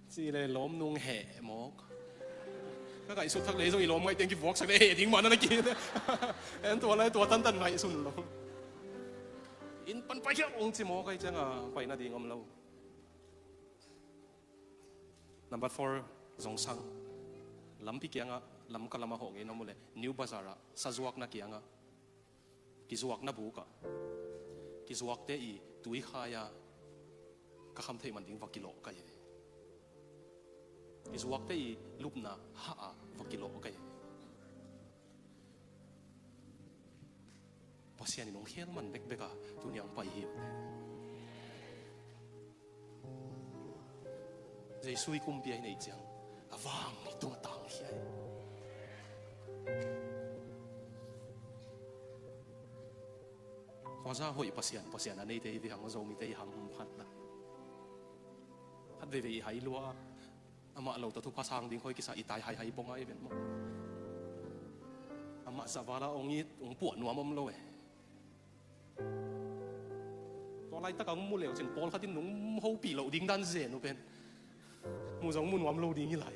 Ci le lawm nung heh mawk. Ka ngaihsut thak le zong i lawm ngaih teng kivuaksak le heh ding mah na na ki. En tua lai tua tantan ngaihsun lo. Inn pan pai hiau ong ci mawk ahi cianga pai nading om lo. Number four, zong sang. Lampi kiangah, Lamka lamah hawh ngei na mu le, New Bazar ah, sazuakna kiangah. Kizuakna bukah kizuakte i tuikhai-a ka khamtheih man ding va kilawh ka hi ve. Kizuakte i lupna hah-ah va kilawh ka hi ve. Pasian in hong khel man bekbek a tuni ang pai hi uh. Jesu i kumpi a i neih ciang a vang i tua tangkhia hi. Khuaza hoih Pasian, Pasian a neite i vihang Zomite i ham phatna. Khat veivei i hai lua amah lo tawh thupha sang ding khoi kisa i tai haihai pong a i ven maw. Amah zavala ong it ong puah nuam om lo e. Tua laitak a hong mu leu cin pawlkhat in nong hopih loh ding dan zen uh pen mu zong mu nuam lo ding hi lai.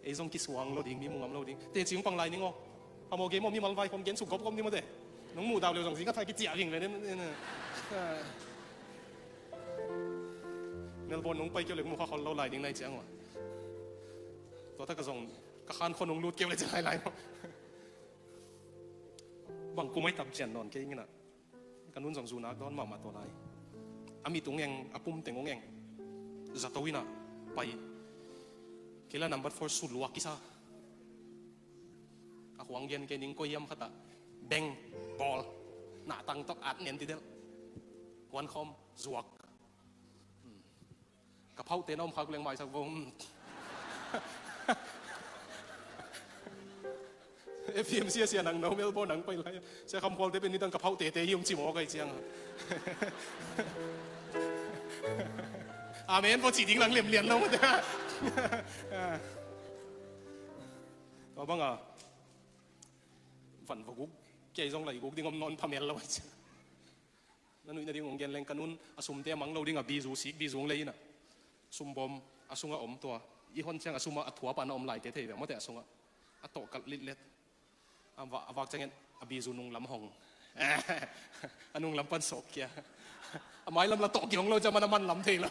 Ei zong kisuang lo ding, mi mu ngam lo ding. Teci hong pang lai ning aw. A maw game aw, mimal vai khong gen suk gawp gawp ni maw te. Nong mu dau leu zong zing a thai kiciah ving ve nen. Melbourne nong pai keu le mu kha khol lo lai ding nai ciang aw. Tua tak a zong ka khan khon nong lut keu le ci lai lai maw. Bang kum ai tam cian nawn kei ngina. Ka nun zong zunak dawn mahmah tua lai. A mit ung eng, a pum teng ung eng. Zato ina pai. Kila number four suluak kisa. A khuang gen kei ning koi hiam khatah. Beng, bawl. Nahtang tawh at nen ti del. Kuan khawm, zuak. Ka phauhte na om khak leng maisak vo. F M C a sia nang no Melbourne nang pai lai. Sia Kham Khualte pen nidang ka phauhte te hi ung ci maw kai ciang. Amen, vua cih ding lang lemlian lo mate. Tua banga van vua guk kei zong lai guk ding om nawn phamel lo. Na nuih nading hong gen leng, ka nun a sumte a mang lo ding a bizu sik, bizu hong lei inah, sumbawm a sungah om tua. I hon ciang a sumah a thuap a na om laite thei ve mawte, a sungah a tawh kalh litlet. A va-, a vak ciangin a bizu nunglam hong. A nunglam pan sawk kia. A mailam la tawh kihong lo ciang man a manlam thei lo.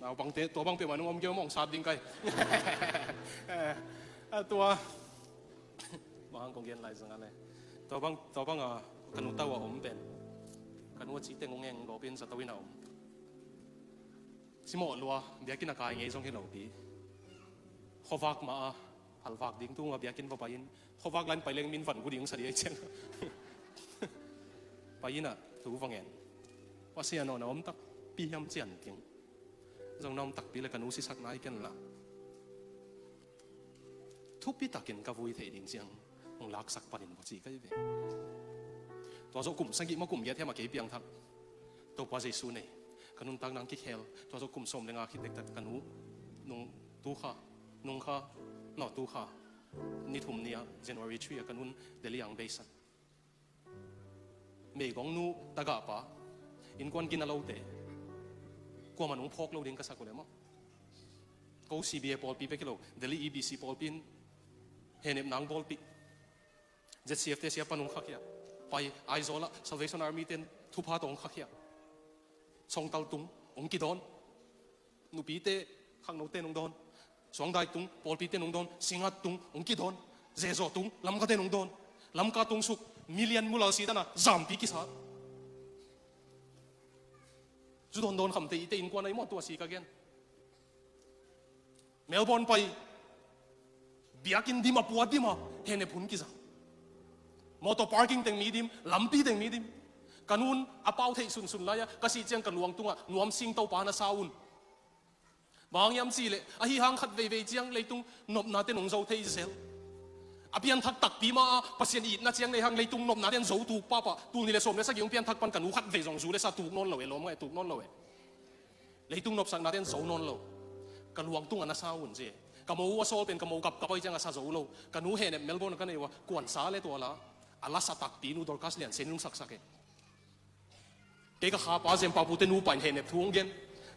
Naupangte tua bang peuhmah nung om kei om hong sat ding kai. A tua bang kong gen lai zanga le, tua bang, tua bang a ka nu tau a om pen, ka nu a ci teng hong eng gawpin zato inn a om. Cimawh lua, biakinn a kai ngei zong hi lopi. Khuavak mah a, halvak ding tunga biakinn va pai in, khuavak lain pai leng min van gu ding sa dih ai ciang. Pai inah thu va ngen. Pasian aw, na om takpi hiam cian ding. Zong na om takpi le ka nu sisak nai ken la. Thupi takin ka vui theih ding ciang hong laksak panin vua ci kai ve. Tua zawh kum sagih maw kum giat hiam a kei piangthak. Topa Jesu nei. Ka nuntak nang kikhel. Tua zawh kum sawm le nga khit dektak ka nu nung tu kha, nung kha, no tu kha. Ni thum ni-ah January three a ka nun Delhi ang beisak. Meigong nu tagahpa, innkuan gina lote, kuamah nung phawk lo ding ka sak uh le maw. Ko C B A pawlpi bek hi lo, Delhi E B C pawlpi in hehnep nang pawlpi. Z C F te siapa nung khakhia. Pai Aizawl ah Salvation Army ten thupha tawh hong khakhia. Songtal tung hong kidawn. Nupite, khangnote nung dawn. Suangdai tung, pawlpite nung dawn. Singat tung, hong kidawn. Zezaw tung, Lamkate nung dawn. Lamka tung suk, million mulal si dana, zampi kisa. Zu dawn dawn khamte ite innkuan ahi maw tua si ka gen. Melbourne pai. Biakinn dim a pua dim a, hehnep hun kiza. Motor parking teng mi dim, lampi teng mi dim. Ka nun a pau theih sunsun lai-a, ka sih ciang ka luang tungah nuam sing Topa na sa un. Bang hiam cihleh, ahi hang khat veivei ciang leitung nopnate nong zo thei zel. A pianthak takpi mah a, Pasian itna ciang nei hang leitung nopnate an zo tuk pahpah. Tul nih le sawm le sagih hong pianthak pan ka nu khat vei zong zu le sa tuk nawn lo e, lawm ngai tuk nawn lo e. Leitung nopsaknate an zo nawn lo. Ka luang tungah na sa un ci. Ka mo uh a sawl pen ka mo kapkap ahi ciang a sa zo lo. Ka nu hehnep Melbourne ka nei uh a, kuansa le tua la. A lasa takpi nu Dorcas Lian Sen nung saksak e. Kei ka khapa Zem Pau Pu te nupa in hehnep thu hong gen.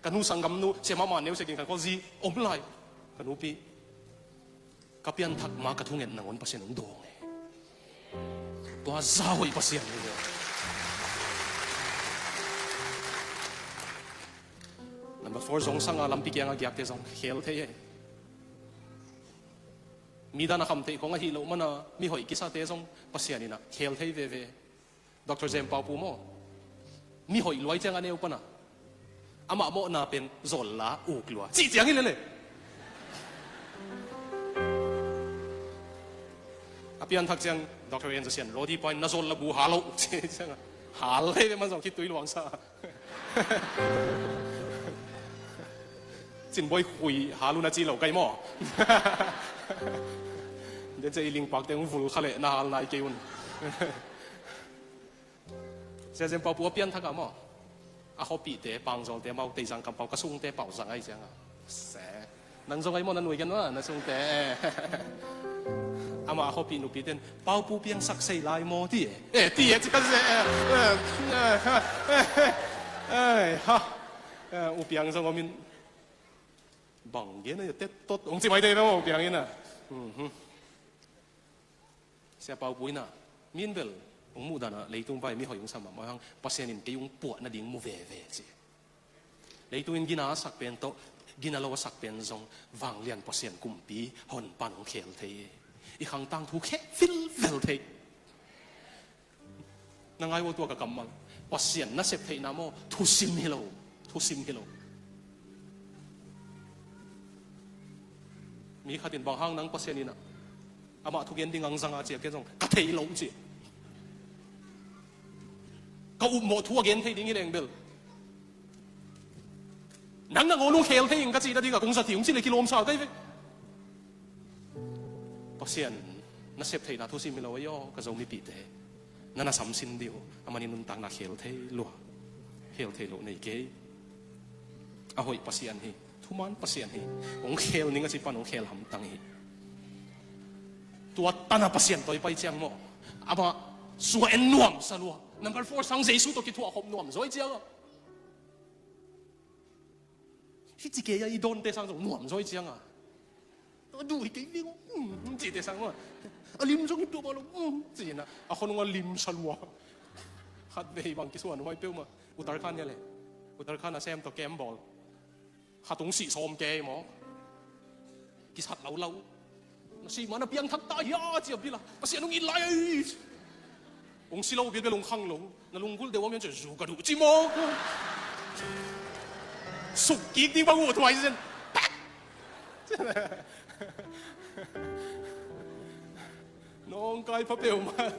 Ka nu sanggam nu, Sia Mama Neu Sia Ging Khan Khawl zi om lai. Ka nupi, ka pianthak ma ka thunget nangawn Pasian hong dawng e. Tua za hoih Pasian hi. Number four, zong sanga lampi kianga giakte zong khel thei e. Mi dan a kham theih khong ahi loh mana mi hoih kisate zong Pasian inah khel thei veve. Doctor Zem Pau Pu maw, mi hoih luai ciang a neu pana amah mawhna pen zawl la uk lua cih ciang hi lele. A pianthak ciang Doctor Enzo Sian Rodi pain na zawl la gu hal lo cih ciang a hal thei ve man zong khitui luangsa. Cinbawi khui hal un a ci lo kai maw? Dece i lingpakte hong vul kha leh na hal nai kei un. Sia Zem Pau Pu a pianthak ah maw, a khuapihte Pangzawlte mau Teizang Kampau ka sungte Pau Zang ahi cianga se. Nang zong ahi maw na nuai kan maw na sungte. Amah a khuapih nupiten Pau Pu piangsak sei lai maw ti e. Eh ti e ci kan se. Eh, eh, eh, eh, eh, ha. Eh, U Piang zong om in bang gen a tet tot hong ci mai thei ve maw U Piang in a. Mhm. Sia Pau Pu in ah, mi in bel hong muh dan ah leitung vai mi hoih hong sam mahmah hang, Pasian in kei hong puah nading mu veve ci. Leitung in gina a sak pen tawh gina lo a sak pen zong vanglian Pasian kumpi hon pan hong khel thei. I khang tangthu kheh vilvel thei. Na ngai uh a tua ka kammal. Pasian nasep theihna maw, thusim hi lo. Thusim hi lo. Mi khatin bang hang nang Pasian in ah amah thugen ding ang zanga cia ken zong ka thei lo ci. Ka upmawh thu a gen thei ding hi leng bel nang nangawn hong khel thei ing ka cih nading a kong zat hi ung ci le kilawmsa kai ve. Pasian nasep theihna thusim hi lo ahi aw ka Zomipihte. Na na samsin dih uh. Amah in nuntakna khel thei lua, khel thei lo nei kei. A hoih Pasian hi, thuman Pasian hi. Hong khel ning a ci pan hong khel hamtang hi. Tua tana Pasian tawi pai ciang maw, amah sua en nuam sa lua. Number four sang Jesu tawh kithuah khop nuam zaw i ciang a. Hi ci kei a, i dawnte sang zong nuam zaw i ciang a. A duh hi kei ving, um, cite sang maw. A lim zong hi tua maw lo, um, ci-in a, a khonung a lim sa lua. Khat vei bang kisuan huai peuhmah. Uttarakhand hi a le. Uttarakhand a sem tawh camp bawl. Khat hong sih sawm kei maw. Kisat lo lo. Na sih ma na piangthak ta hia ci a bil a. Pasian hong it lai a. Hong si lo bialbial hong khang lo. Na lunggulh deuh a mian ci zu ka duh ci maw. Suk kik ding bang uh thuai zen. Nawngkai pha peuhmah.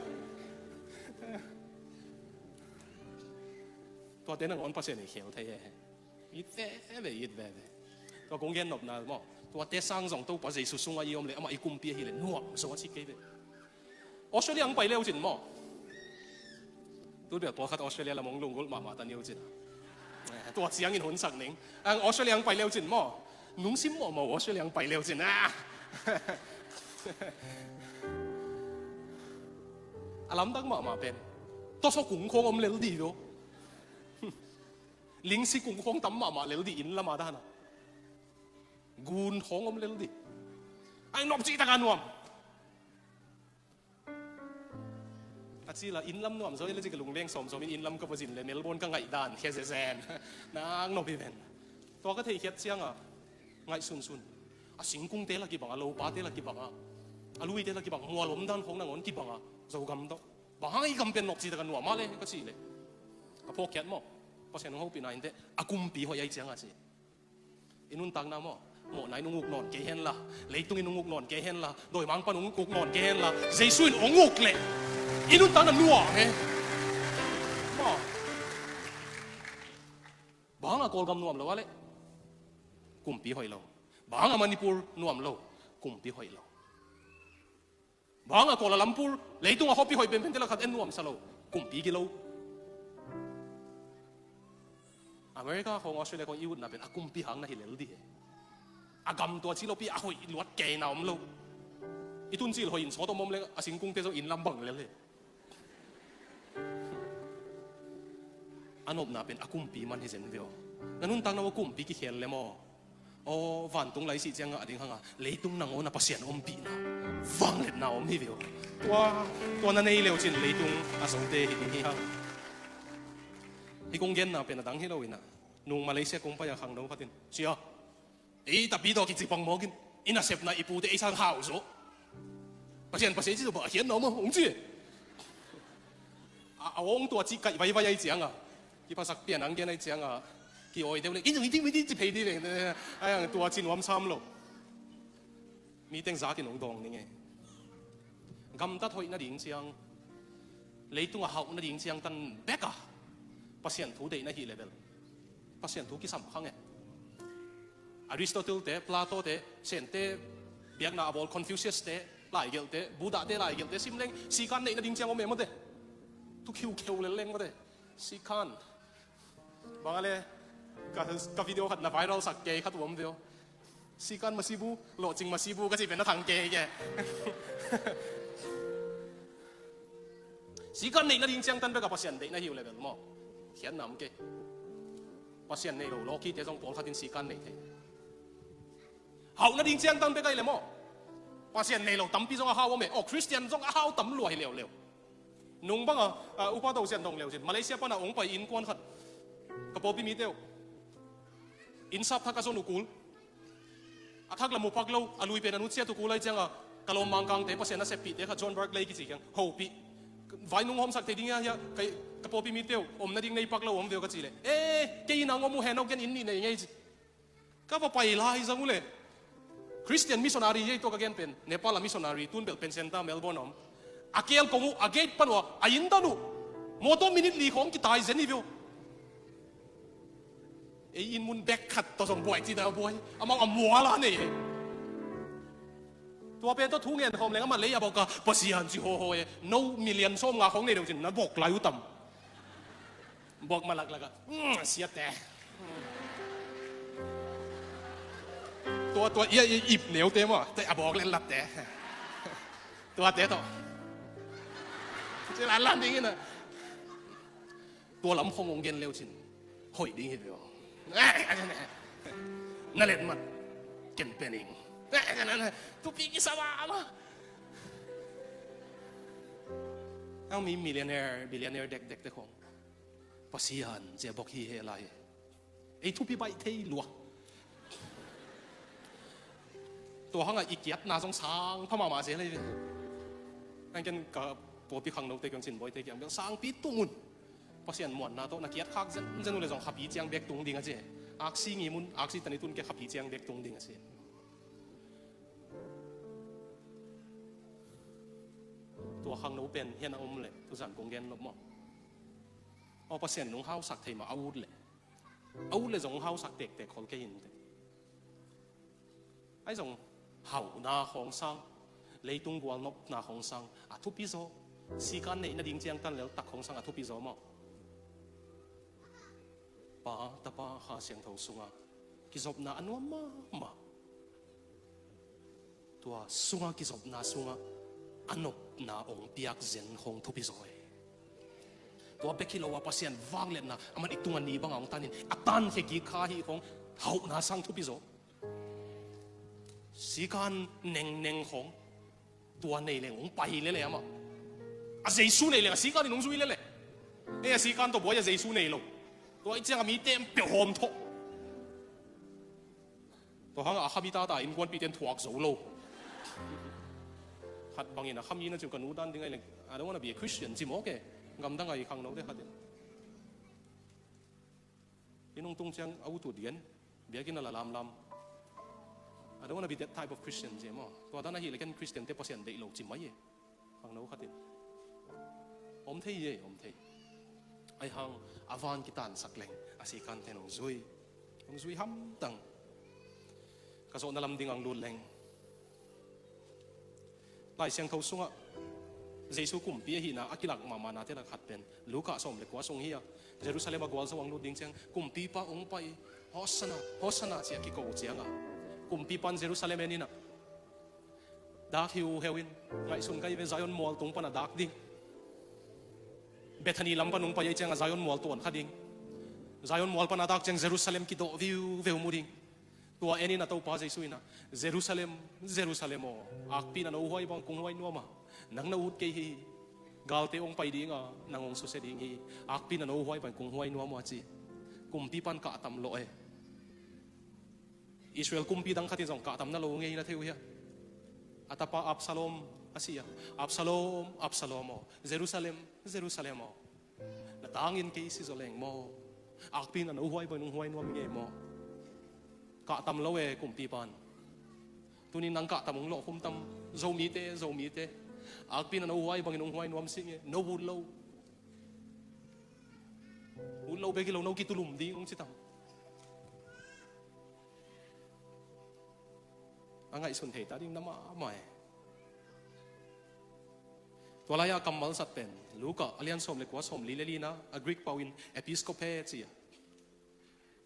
Tuate nangawn Pasian i khel thei e. It veve, it veve. Tua kong gen nopna maw, tuate sang zong Topa Jesu sungah i om le amah i kumpi ahi le nuam zaw a ci kei ve. Australia ang pai leu cin maw. Tut bel pawlkhat Australia lam hong lunggulh mahmah ta niu cin. Eh, tua ciangin hun sak ning. Ang Australia ang pai leu cin maw. Nungsim mawhmawh Australia ang pai leu cin. Ah! A lamdang mahmah pen. Tawsaw kung khawng om lel dih lo. Lingsi kung khawng tam mahmah lel dih inn lama dana. Gun khawng om lel dih. Ai nop cih taka nuam. A ci la inn lam nuam zaw i le ci ka lungleng sawmsawm in inn lam ka va zin le Melbourne ka ngaih dan khia zezen. Nang nop hi ven. Tua ka theikhiat cianga ngaih sunsun. A singkungte la kibang a, lopate la kibang a, a luite la kibang, mual om dan khawng nangawn kibang a, Zogam tawh. Bang hang i gam pen nop cih taka nuam a le ka cih le. Ka phawkkhiat maw. Pasian hong hopihna inteh a kumpi hoih ai cianga ci. I nuntakna maw, mawhna in hong uk nawn kei henla, leitung in hong uk nawn kei henla, dawimangpa'n hong uk nawn kei henla, Jesu in hong uk leh i nuntakna nuam e. Maw. Bang a Kawlgam nuam lo a leh kumpi hoih lo. Bang a Manipur nuam lo, kumpi hoih lo. Bang a Kuala Lumpur, leitung a hopi hoih penpente lakah en nuamsa lo, kumpi gilo. America khawng, Australia khawng i utna pen a kumpi hang na hi lel dih e. A gam tua ci lopi a hoih luat kei na om lo. I tun cil hoih in sawt om om le a singkungte zong inn lam bang lel e. A nopna pen a kumpi man hi zen ve aw. Na nuntakna uh a kumpi kikhel le maw. Aw, vantung lai sih ciang ngah ding hanga leitung nangawn a Pasian ompihna vangliatna om hi ve aw. Tua, tua na nei leu cin leitung a zote hi ding hi hang. Hi kong genna pen a dang hi lo inah, nung Malaysia kong pai a khangno khatin, "Sia, ei tapi tawh kici pang mawk in, i nasepna i pute ei sang hau zaw. Pasian, Pasian ci zaw bah a khian na om a," hong ci. A, a awng tua ci kaih vaivai ai cianga, kiphasak pian ang gen ai cianga, ki-awi deuh le, "Ih, ih, ih, ih," ci phei dih leng, ai ang tua ci nuam sam lo. Mi teng zakin hong dawng ning e. Gamtat hoih nading ciang, leitung a hauh nading ciang tan bek a Pasian thu deih na hih le bel Pasian thu kisam khang e. Aristotle te, Plato te, Sente biakna a bawl Confucius te laigelhte, Buddha te laigelhte sim leng sikan neih nading ciang om e mawte. Tu khiukheu lel leng mawte. Sikan. Bang a le, ka, ka video khat na viral sak kei khat uam veo. Sikan masibu, lawhcing masibu ka cih pen na thang kei ke. Sikan neih nading ciang tan bek a Pasian deih na hi uh le bel maw, khiatna om kei. Pasian nei lo lawkite zong pawlkhat in sikan nei thei. Hauh nading ciang tan bek a hi le maw, Pasian nei lo tampi zong a hau om e. Aw, Khristian zong a hau tam lua hi leuleu. Nung banga, a, Upa Tosian dong leu cin, Malaysia pana hong pai innkuan khat, ka pawlpi mite uh, inn sap thak a zon uh kul. A thak lam uh pak lo, a lui pen a nutsiat uh kul ai cianga, ka lawm Mangkangte, Pasian a seppihte khat, John Barclay kici kiang hopih. Vainung hawmsak thei ding hia, hia, ka, ka pawlpi mite uh, om nading nei pak lo om veu ka ci le. Eh, kei inn ang om uh hen, hau gen inn nih nei ngei ci. Ka va pai lai zang uh le, Christian missionary hi ei tua ka gen pen, Nepal a missionary, tun bel Pen Center, Melbourne a om. A keel kong uh, a gate pan uh a, a inn tan uh, mawtaw minute li khawng kitai zen hi veu. Ei inn mun bek khat tawh zong buai ci ta buai. Amau a mual a nei e. Tua pen tawh thu ngen khawm leng amah lei a bawk a, Pasian ci hawhaw e. No million sawmnga khawng nei deuh cin na bawk lai uh tam. Bawk ma laklak a, "Mm, siate." Tua, tua, ia, ia, ip neute maw, te a bawk le latte. Tuate tawh ci la lan ding in a. Tua lam khong hong gen leu cin hoih ding hi ve aw. Na let mat ken pen ing. Thupi kisa mah mah. Ang mi millionaire, billionaire dekdek te khong Pasian cia bawk hi he lai. Ei thupi baih thei lua. Tua hangah i kiatna zong sang pha mahmah zel hi ve. Ang ken ka pawlpi khangnote kiang cin bawite kiang bel sangpi tung un. Pasian muanna tawh na kiat khak zenzen uh le zong khapi ciang bek tung ding a ci. Aksi ngim un, aksi tani tun ke khapi ciang bek tung ding a ci. Tua khangno pen hian a om le tuzan kong gen nop maw? Aw, Pasian in hong hausak thei mah a ut le. A ut le zong hong hausak tektek khol kei in te. Ahi zong hauhna khawng sang, leitung gual nopna khawng sang a thupi zaw. Sikan neih nading ciangtan leltak khawng sang a thupi zaw maw? Pa, Tapa, Kha Siangtho sunga kizopna a nuam mahmah. Tua sunga kizopna sungah a nopna hong piak zen khawng thupi zaw e. Tua bek hi lo a Pasian vangliatna aman i tungah ni banga hong tanin a tankhia kik kha hi khawng hauhna sang thupi zaw. Sikan nengneng khawng tua nei leng hong pai lele amah. A Jesu nei leng a sikan in hong zui lele. E, a sikan tawh buai a Jesu nei lo. Tua i ciang a mi tem peuh hawm thawh. Tua hangah a khami tata innkuanpihte in thuak zo lo. Khat bangin a khami na ciu ka nu dan ding ahi leng, I don't wanna be a Christian ci mawk e. Gamdang ahi khangnote khatin. Inn hong tung ciang a ut ut gen, biakinn a la lamlam. I don't wanna be that type of Christian ci maw. Tua dan ahi le ken Christian te Pasian deih lo ci mai e. Khangno khatin. Om thei hi e, om thei. Ahi hang a van kitansak leng a sikanten hong zui. Hong zui hamtang. Ka zawhna lam ding ang lut leng. Lai Siangtho sungah Jesu kumpi ahihna a kilak mahmahnate lak khat pen Luka sawm le kua sung hi a, Jerusalem a gualzo ang lut ding ciang kumpipa hong pai, Hosanna, Hosanna ci a kiko ciangah kumpipan Jerusalem en inah, dak hiuheu in, ngaihsun ka hi ve, Zion mual tung pana dak ding. Bethany lam pan hong pai ei ciangah Zion mual tuan kha ding. Zion mual pana dak ciang Jerusalem kidawh viuveu mu ding. Tua en in a Topa Jesu inah, Jerusalem, Jerusalem aw, akpi na no huai bang kong huai nuam a, nang na ut kei hi. Galte hong pai dinga nang hong susia ding hi. Akpi na no huai bang kong huai nuam a ci. Kumpipan kahtam lawh e. Israel kumpi dang khatin zong kahtamna lo ngei na thei uh hia? A tapa Absalom a si a, Absalom, Absalom aw, Jerusalem, Jerusalem aw, na tangin kei si zaw leng maw? Akpi na no huai bang nong huai nuam ngei maw? Kahtam lo e kumpipan. Tunin nang kahtam hong lawhkhum tam? Zomite, Zomite, akpi na no huai bangin hong huai nuam si nge? No ut lo. Ut lo bek hi lo, no kitulum ding hong ci tam? A ngaihsun thei ta ding na mahmah e. Tua lai-ah kammal zat pen Luka a lian sawm le kua, sawm li le lina, a Greek pau in episkope ci a,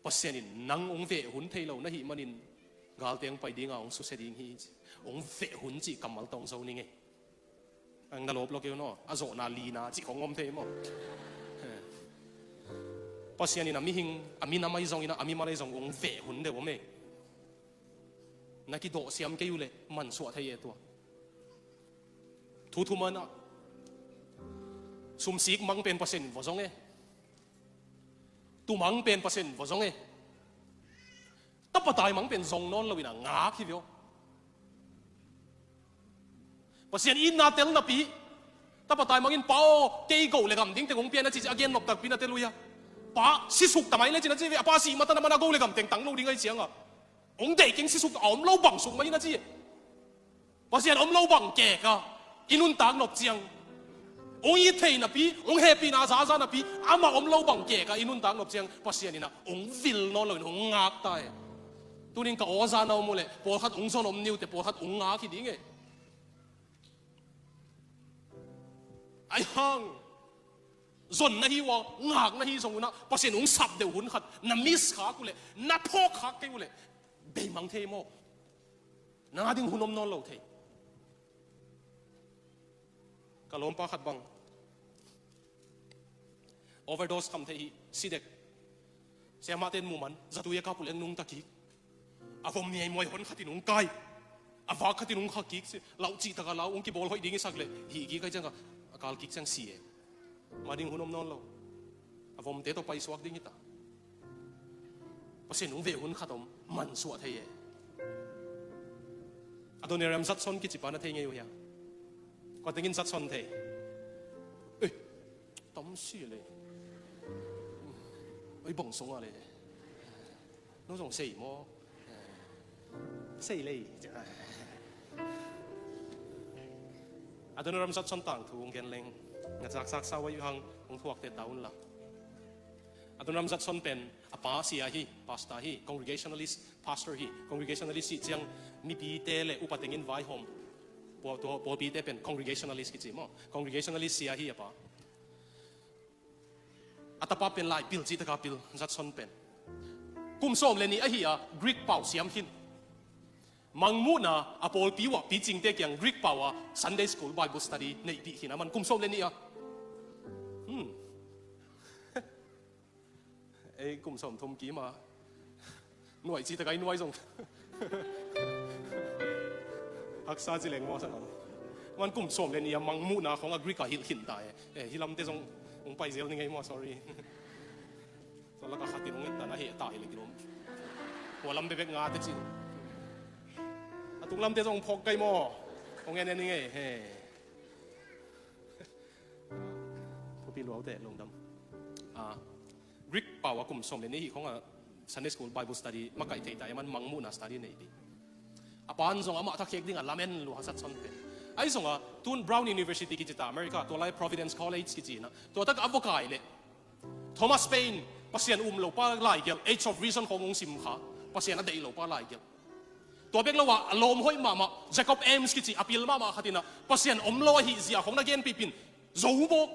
Pasian in nang hong veh hun thei lo na hih manin galte hong pai dinga hong susia ding hi ci. Hong veh hun cih kammal tawng zo ni ngei. Ang na lawp lo kei un aw, a zawhna lina cih khong om thei maw? Pasian in a mihing, a minam ahi zongin a, a mimal ahi zong hong veh hun deuh om e. Na kidawh siam kei uh leh mansuah thei e tua. Thu thuman ah sumsik mang pen Pasian in vua zong e. Tumang pen Pasian in vua zong e. Tapa taimang pen zong nawn loin a ngak hi ve aw. Pasian itna tel napi, tapa taimang in, "Pa aw, kei go le gam ding teng hong pia in," a ci ci a gen nop takpi na tel uh hia? Pa sisuk tamai le cin a ci ve, a pa sih matan a man a go le gam teng tang lo ding ahi cianga, hong deih keng sisuk a om lo bang suk mai in a ci. Pasian om lo bang keka i nuntak nop ciang, hong it thei napi, hong hehpihna zaza napi, amah om lo bang keka i nuntak nop ciang Pasian inah hong vil nawn loin hong ngak ta e. Tunin ka aw zan a om uh leh pawlkhat hong zon om ni uh teh, pawlkhat hong ngak hi ding e. Ahi hang zon na hi uh a, ngak na hi zong un ah, Pasian hong sap deuh hun khat na miss khak uh leh, na phawk khak kei uh leh, beimang thei maw? Nang a ding hun om nawn lo thei. Ka lawmpa khat bang overdose kham thei hi, si dek. Siamahte in muh man, zatui a kap uh leh nungta kik. A vom niaimuai hon khatin hong kai. A vak khatin hong kha kik, si, lau cih taka lau, hong kibawl hoih ding i sak leh, hih kik ai ciang a, a kal kik ciang si e. Mah ding hun om nawn lo. A vomte tawh paisuak ding hi ta. Pasian hong veh hun khat om, mansuah thei e. Adoniram Judson kici pa na thei ngei uh hia? Kua tengin Judson thei? Eh, tam si le. Oi, bang sung a le. No zong sei maw? Sei lei. Adoniram Judson tangthu hong gen leng, na zaksak sau a ih hang hong thuakte ta un la. Adoniram Judson pen a pa sia hi, pastor hi, congregationalist pastor hi. Congregationalist cih ciang mipite le upa tengin vaihawm. Paw-, tua pawlpite pen congregationalist kici maw? Congregationalist sia hi a pa. A tapa pen lai pil cih taka pil, Judson pen. Kum sawm le nih ahi a, Greek pau siam khin. Mangmuhna a pawlpi uh ah picingte kiang Greek pau a Sunday school, Bible study neihpih khin a, man kum sawm le nih a. Hmm. Ei kum sawm thum kim a nuai cih taka i nuai zong haksa ci leng maw sa. Man kum sawm le nih a Mangmuhna khong a Greek a hilh khin ta e. Eh, hih lamte zong hong pai zel ni ngei maw, sorry. Tua laka khatin hong et ta na, heh ta hi le kilom. Hua lam bekbek ngate cin. A tung lamte zong phawk kai maw? Hong en en ni ngei, he. Thupi luaute lungdam. Ah, Greek pau a kum sawm le nih hih khong a Sunday school, Bible study makaih thei ta e, man Mangmuhna study neihpih. A pan zong amah thakhek ding a lamen lua, Judson pen. Ahi zong a, tun Brown University kici ta America, tua lai Providence College kici na. Tua tak a va kai leh Thomas Paine, Pasian um lo pa laigelh, Age of Reason khong hong sim kha, Pasian a deih lo pa laigelh. Tua bek lo a, a lawm hoih mahmah, Jacob Ames kici a pil mahmah khat in a, Pasian om lo ahih zia khong na genpih pin, zo mawk.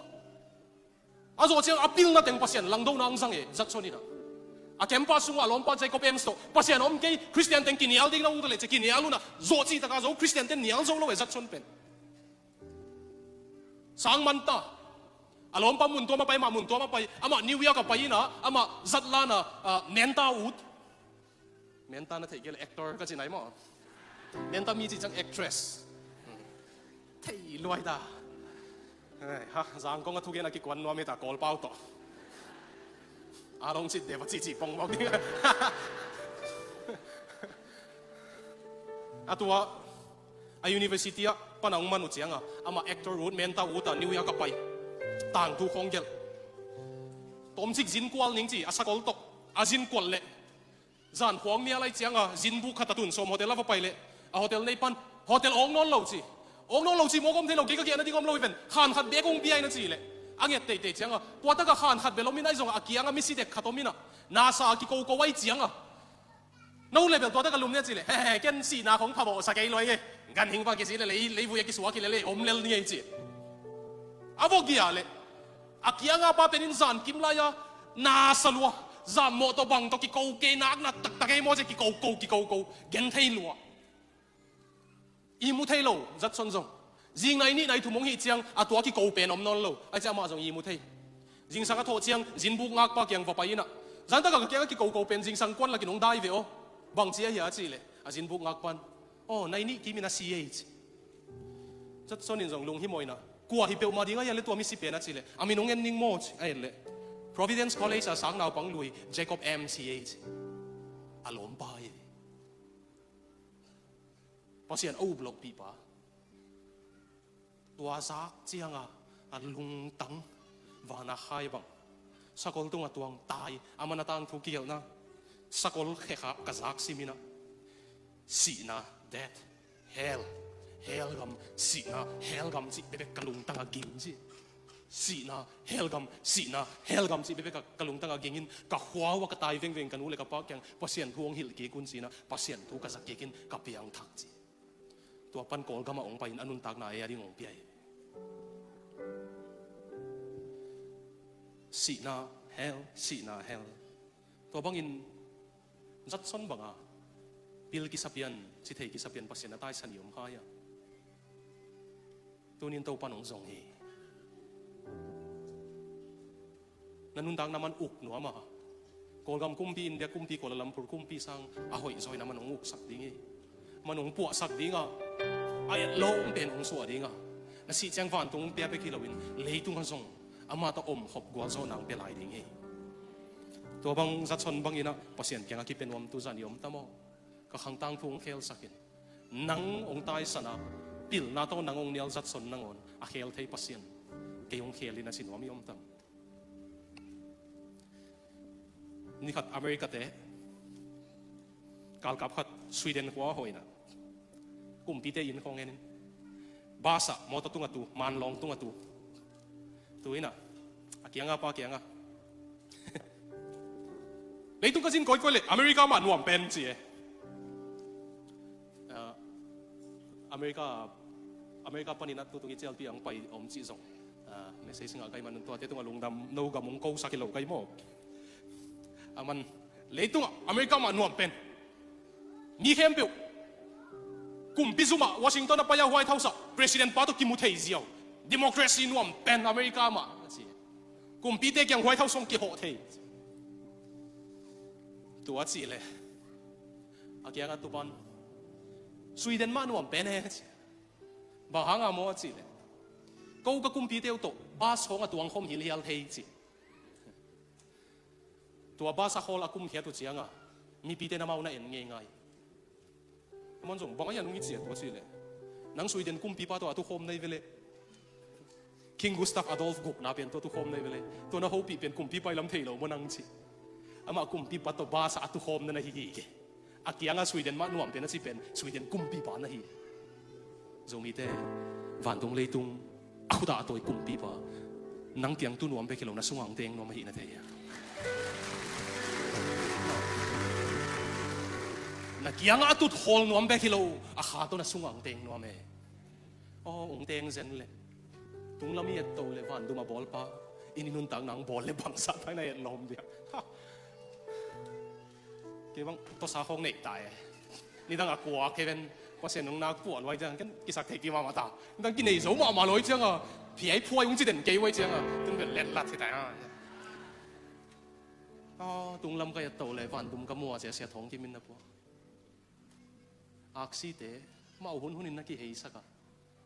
A zawh ciang a pilna teng Pasian langdona hong zang e, Judson in a. A campus sung a lawmpa Jacob Ames tawh, Pasian om kei, Khristian teng kinial ding na hong ta leh ci, kinial un a, zawh cih taka zo, Khristian ten nial zo lo e, Judson pen. Sang man ta. A lawmpa mun tuam a pai, amah mun tuam a pai, amah New York a pai in a, amah zatlan a, ah, Menta ut. Menta na theih kei le actor ka ci nai maw? Menta mi cih ciang actress. Hmm. Thei luai ta. Hei, ha, Zangkong a thugen a kikuan nuam hi ta, Kawlpau tawh. A long cit deva cih cih pong bawk ding. A tua a university ah pan a hong man uh ciang a, amah actor ut, Menta ut a New York a pai. Tangthu khong gelh. Tawmcik zin kual ning ci, a sakol tawh. A zin kual leh zan khuang mial lai ciang a, zinbuk khat a tun sawm hotel a va pai leh, a hotel nei pan, hotel awng nawn lo ci. Awng nawn lo ci mawk om thei lo, kei ka giahna ding om lo hi ven. Khan khat bek hong bia in a ci leh, a nget teitei ciang a, tua tak a khan khat bel om in ahi zong a, a kiang a misi dek khat om in a, nasa a kikoko ahi ciang a, no le bel tua tak a lum ni a ci leh, he he, ken sihna khong phamawh sa kei luai e. Ganhing pa kisi leh lei, leivui a kisuak hi leh lei om lel ni ei ci. A va giah leh, a kiang a pa pen in zan kim lai a, nasa lua, zan mawh tawh bang tawh kiko kei, nakna taktak ei maw ci, kikoko, kikoko, gen thei lua. I mu thei lo, Judson zong. Zing nai nih nai thum hong hih ciang, a tua kiko pen om nawn lo. Ahi ciang amah zong i mu thei. Zingsang a thawh ciang, zinbuk ngakpa kiang va pai in a. Zan tak a ka kiang a kikoko pen, zingsang kuan lakin hong dai ve aw. Bang ci ahi a ci leh, a zinbuk ngakpan, aw, nai nih kim in a si ei ci. Judson in zong lunghimawh in a, kua hi peuhmah ding ahi a leh tua misi pen a ci leh, a min hong en ning maw ci, a en leh, Providence College a sang naupang lui, Jacob Ames hi ei ci. A lawmpa hi. Pasian a up lohpih pa. Tua zak ciang a, a lungtang, van a khai bang. Sakol tung a tuang tai, a man a tangthu kigelhna. Sakol khekhak ka zak sim in a. Sihna, death, hell, hell gam, sihna, hell gam cih bekbek ka lungtang a ging ci. Sihna, hell gam, sihna, hell gam cih bekbek ka, ka lungtang a ging in, ka khua uh a ka tai vengveng ka nu le ka pa kiang, Pasian thu hong hilh kik un ci in a, Pasian thu ka za kik in ka piangthak ci. Tua pan Kawlgam ah hong pai in a nuntakna ei a ding hong pia hi. Sihna hell, sihna hell. Tua bangin Judson banga pil kisa pian, ci thei kisa pian Pasian a taisan i om kha hi a. Tunin Topan hong zong hi. Na nuntakna man uk nuam a, Kawlgam kumpi, India kumpi, Kuala Lumpur kumpi sang a hoih zaw in aman hong uksak ding hi. Aman hong puahsak ding a, a etlawm pen hong suah ding a, na sih ciang vantung hong pia bek hi loin leitung ah zong ama tawh omkhop gualzawhna hong pia lai ding hi. Tua bang Judson bangin ah Pasian kiangah kipia nuam tu zan i om tam aw? Ka khang tangthu hong khelsak in. Nang hong taisan a, pilna tawh nang hong nial Judson nangawn a khel thei Pasian kei hong khel in, a ci nuam i om tam? Ni khat America te galkap khat Sweden khua hawh in ah, kumpite inn khawng en in, bus ah, mawtaw tungah tu, manlawng tungah tu, tu in ah, a kiangah, pa kiangah, "Leitung ka zin kawikawi leh America mah nuam pen," ci e. Ah, America, America panin a tutung i cialpi ang pai om cih zong, ah, message ngah kai man, tuate tungah lungdam, no gam hong kosak hi lo kai maw? Aman, "Leitungah America mah nuam pen. Mi khempeuh kumpi zumah Washington a pai a, White House ah President pa tawh kimu thei ziau. Democracy nuam pen America mah," a ci. Kumpite kiang White House hong kihawh thei. Tua cih leh a kiangah tu pan, "Sweden mah nuam pen e," ci. "Bang hanga maw?" a cih leh, "Ko ka kumpite uh tawh bus khawng a tuang khawm hilhial thei," ci. Tua bus a khawl a kumkhiat uh ciangah mipite na mau na en ngeingai. Aman zong, "Bang a hian hong i ciat uh?" a cih leh, "Nang Sweden kumpipa tawh a tukhawm na hi ve leh, King Gustav Adolf gukna pen tawh a tukhawm na hi ve leh, tua na hopih pen kumpipa i lam thei lo maw nang?" ci. Amah kumpipa tawh bus ah a tukhawm na na hi gige. A kiangah Sweden mah nuam pen a ci pen Sweden kumpipa na hi. Zomite, vantung leitung a khut ah a tawi kumpipa nang kiang tu nuam bek hi lo, na sungah hong teng nuam ahih na thei hia? Na kiangah a tut khawl nuam bek hi lo, a kha tawh na sungah hong teng nuam e. Aw, hong teng zen leh, tunglam i et to leh, vantung a bawlpa in i nuntakna hong bawl leh bangzah pai na et lawm dia. Ha. Kei bang tawsa khawng neih ta e. Nidang a kua kei ven, Pasian nung nak puah luai ciang ken kisak theipi mahmah ta. Nidang kinei zo mahmah luai ciang a, phiai phuai hong ci den kei uai ciang a, tun bel letlat hi ta a. Aw, tunglam ka et to leh, vantung ka muah, sia, Sia Thawng Kim in na pua. Aksite mah uh hun hunin na kiheisak a,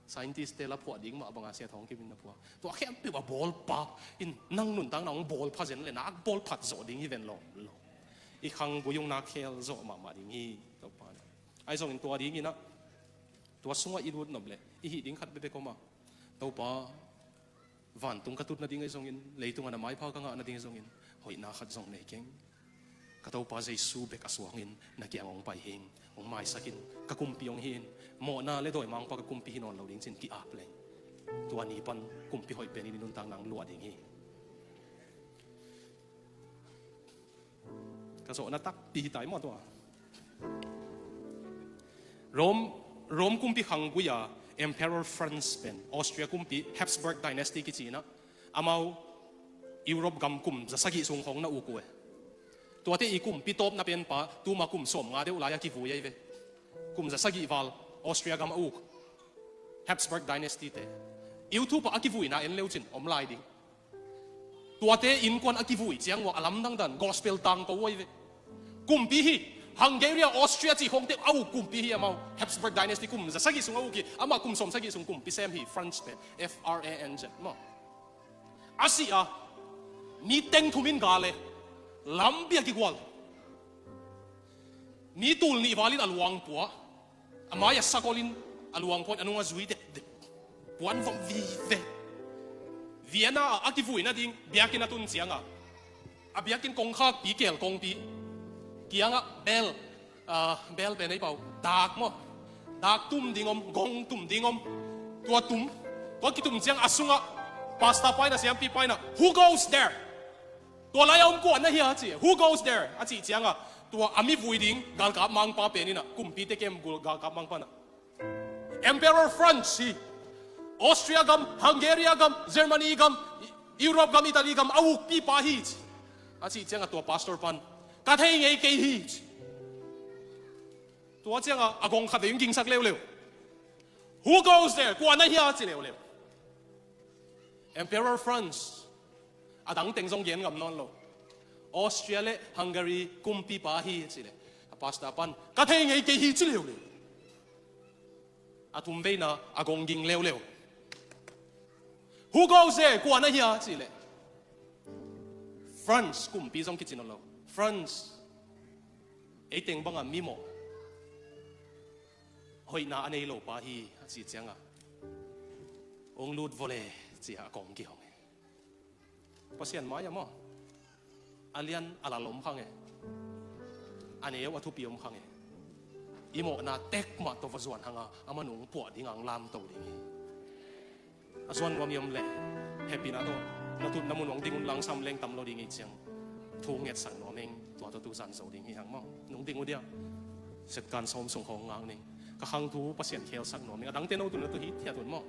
scientist te la phuah ding mah banga Sia Thawng Kim in na phuah. Tua khempeuh a bawlpa in nang nuntakna hong bawlpha zen leh, nak bawlphat zawh ding hi ven lawm lo. I khanggui hong nak khel zawh mahmah ding hi, Topa. Ahi zongin tua dingin ah, tua sungah i lut nop leh i hih ding khat bekbek om a, Topa, vantung ka tut nading ahi zongin, leitungah na maipha ka ngah nading ahi zongin, hoihna khat zong nei keng. Ka Topa Jesu bek a suangin na kiang hong pai hing, hong maisak in, ka kumpi hong hi in, mawhna leh dawimangpa ka kumpi hi nawn lo ding ci-in ki-ap leng, tua ni pan kumpi hoih pen in i nuntakna hong luah ding hi. Ka zawhna takpi hi tai maw tua. Rome, Rome kumpi khanggui a Emperor France pen, Austria kumpi, Habsburg Dynasty kici in ah, amau Europe gam kum za sagih sung khawng na uk uh e. Tuate i kumpi tawpna penpa tuma kum sawmnga deuh lai a kivui ahi ve. Kum za sagih val Austria gam a uk Habsburg Dynasty te. YouTube ah a kivuina en le uh cin om lai ding. Tuate innkuan a kivui ciang uh a lamdang dan gospel tangko uh ahi ve. Kumpi hi, Hungary, Austria cih khawngte a uk kumpi hi amau. Habsburg Dynasty kum za sagih sung a uk hi, amah kum sawm sagih sung kumpi sem hi, France te, F R A N Z maw. A sih a, ni teng thum in gal e, lampi a kigual. Ni tul nih val in a luang pua, a mai a sakol in a luang pua, a nung a zui dekdek. Puan vom vive. Vienna ah a kivui nading biakinn a tun ciang a, a biakinn kongkhakpi, kel kongpi kiangah bel, ah, bel pen ei pau, dak maw, dak tum ding om, gong tum ding om. Tua tum, tua kitum ciang a sungah pastor pa in a, siampi pa in a, "Who goes there?" Tua lai a om kua na hi a ci, "Who goes there?" a cih ciang a, tua a mi vui ding galkap mangpa pen in a, kumpite kem gul galkap mangpa in a, "Emperor France hi, Austria gam, Hungary gam, Germany gam, Europe gam, Italy gam a ukpipa hi ci. A cih ciangah tua pastor pan, ka thei ngei kei hi ci. Tua ciangah a gong khat vei in gingsak leuleu. Who goes there? Kua na hia ci leuleu. Emperor France. A dang teng zong gen ngam nawn lo. Austria le Hungary kumpipa hi ci leh, a pastor pan, ka thei ngei kei hi ci leuleu. A thum veina a gong ging leuleu. Who goes there? Kua na hia ci leh, France kumpi zong kici nawn lo. France. Ei teng banga mimawh, hoihna a nei lopa hi a cih ciangah, ong lut vawle ci-a a kong kihong hi. Pasian mai-ah maw, a lian a lal om kha nge, a neu a thupi om kha nge. I mawhna tek mah tawh va zuan hanga, a man ong puah dinga ong lamto ding hi. A zuan nuam i om leh, hehpihna tawh na tut na mun ong ding un, langsam leng tam lo ding hi ciang, thu ngetsak nuam ing. Tua tawh tu zan zo ding hi hang maw. Nong ding uh dia, setkan sawm sung khawng ngak ning. Ka khangthu Pasian khelsak nuam ing. A dangte no tun na tu hi thiat un maw.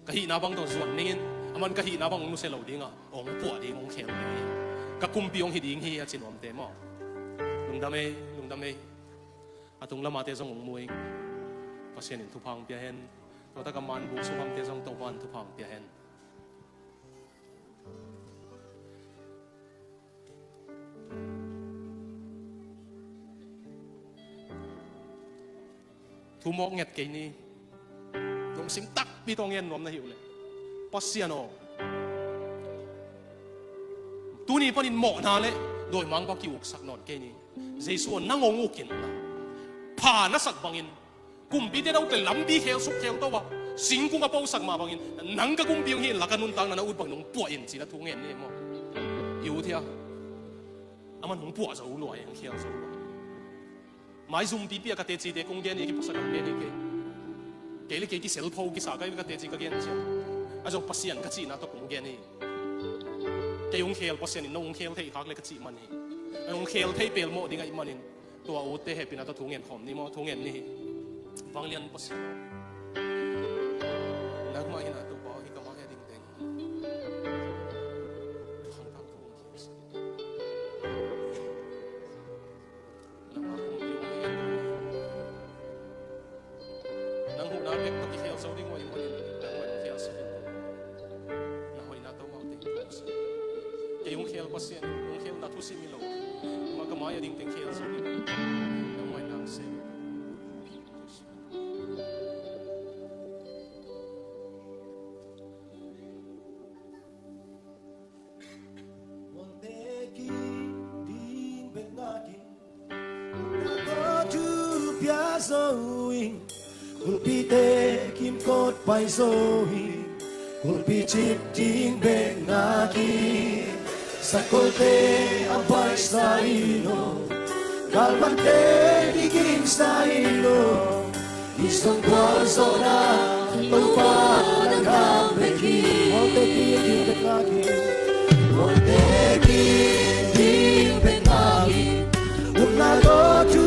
Ka hihna bang tawh zuan ningin, a man ka hihna bang ong nusia lo dinga, ong puah ding, ong khel ding hi. Ka kumpi ong hi ding hi a ci nuamte maw. Lungdam ei, lungdam ei. A tung lamate zong ong mu ing. Pasian in thupha ong pia hen. Tua taka man buk sunghamte zong Topa'n thupha ong pia hen. Thu mawk nget kei ni. Lungsim takpi tawh ngen nuam na hi uh leh, Pasian aw, tuni panin mawhna le dawimangpa ki-uksak nawn kei ni. Jesu aw, nang ong uk inla, pha na sak bangin, kumpite na ut leh lampi khel suk khel to a, singkung a posak mah bangin, nang ka kumpi ong hi inla, ka nuntakna na ut bangin ong puah in ci-in a thu ngen ni maw. I ut hia? A man ong puah zo lua, ong khel zo lua. Maizum pipi a ka tecite kong gen hi, kipasak a gen hi kei. Kei le kei kiselpho kisa ka hi, ka teci ka gen ciang, a zong Pasian ka cihna tawh kong gen hi. Kei ong khel, Pasian in nong khel thei khak leh ka cih man hi. Nong khel thei pelmawh ding ahih manin, tua utte hehpihna tawh thu ngen khawm ni maw, thu ngen ni hi. Vanglian Pasian, nangmah in a Topa aw, hi ka mah hi a ding teng khangthak thu ong khel sak in. Nangmah ong hi ong hi. Nang huhna bek tawh kikhel zo ding uh ahih manin, nangmah in khel sak in. Na hoihna tawh amau teng thu sak in. Kei ong khel Pasian, ong khelna thusim hi lo. Amah ka mai a ding teng khel zo ding. Nangmah in nang sem. Muante kim ding bek ngak in, na tawh thu pia zo in. Kulpite kim kawt pai zo in, kulpi cip ding bek ngak in. Sakolte a paisa in aw, galvante kikimsa in aw. I sungkuan zawhna Topa nang hang bek hi. Muante kim ding bek ngak in, muante kim ding bek ngak in. Upna tawh thu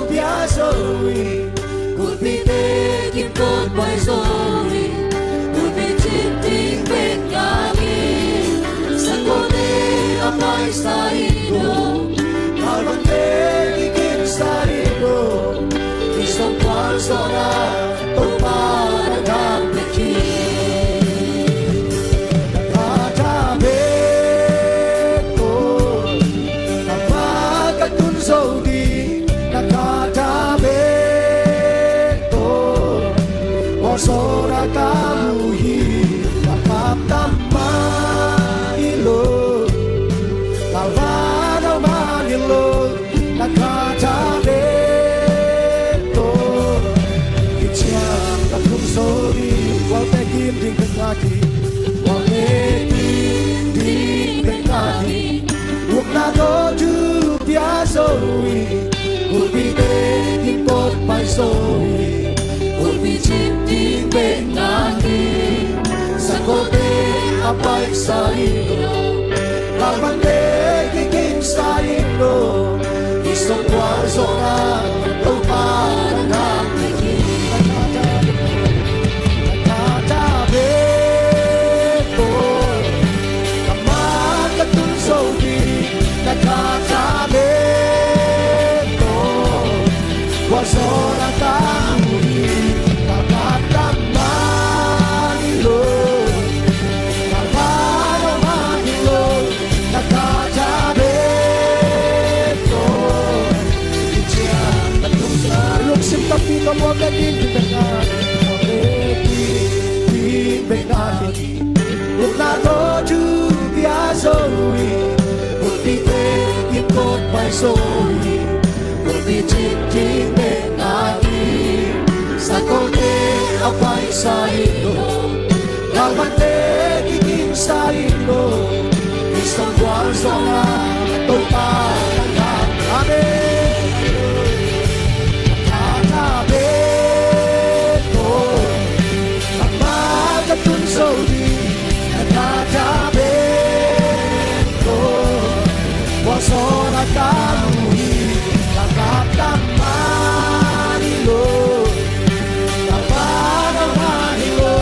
pia zo in, kulpite kim kawt pai zo in, kulpi cip ding bek ngak in. Sakolte a paisa in aw, galvante kikimsa in aw. I sungkuan zawhna Topa nang hang bek hi. Na khat a bek tawh, tangval ka tun zo ding. Na khat a bek tawh, awlsawhna ka mu hi. Na kap tam mah hi lo, galvan a om mah hi lo. Na khat a bek tawh, kiciam ka tung zo ding. Gualte kim ding bek ngak in, gualte kim ding bek ngak in. Upna tawh thu pia zo in, kulpite kim kawt pai zo in, kulpi cip ding bek ngak in. Sakolte a paisa in aw, galvante kikimsa in aw. I sungkuan zawhna Topa nang hang bek hi. Na khat a bek tawh, Zo hi, kulpi cik ding bek a hi. Sakolte a paisa hi lo, galvante kigingsa hi lo. Krista gualzawhna Topa na ngah. Amen. Thata bek ko, amah ka tun zo ding. Thata bek ko, gualzawhna ka mu hi. Ka gapdang man hi lo, ka vanau man hi lo.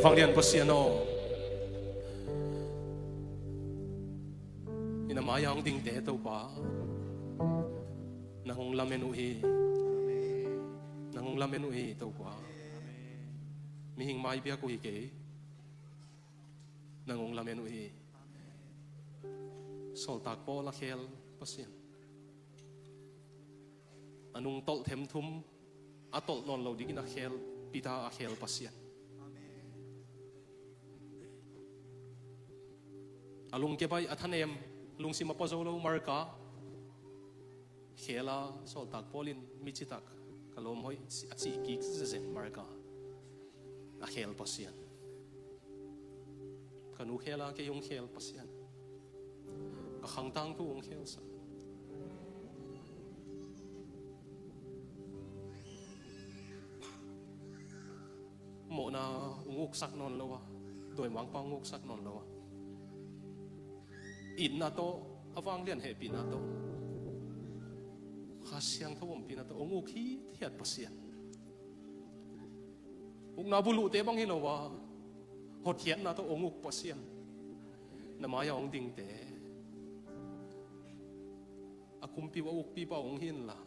Vanglian Pasian aw, i na mai-ah hong dingte Topa, nang hong lamen uh hi. Nang hong lamen uh hi Topa. Mihing mai biak uh hi kei. Nang hong lamen uh hi. Sawltak Paul a khel Pasian, a nungtolh themthum a tolh nawn lo dingin a khel Peter a khel Pasian, a lungkia bai, a thanem, lungsim a pua zo lo Marka khel a, Sawltak Paul in mi citak, ka lawm hoih, a cih kik zezeng Marka a khel Pasian. Ka nu khel a, kei hong khel Pasian. Ka khang tangthu hong khelsak. Mawhna hong uksak nawn lo a, dawimangpa hong uksak nawn lo a, itna tawh, a vanglian hehpihna tawh, Kha Siangtho ompihna tawh hong uk hithiat Pasian. Ukna buluhte bang hi lo a, hotkhiatna tawh hong uk Pasian, na mai-ah hong dingte, a kumpi uh a ukpipa uh hong hi inla,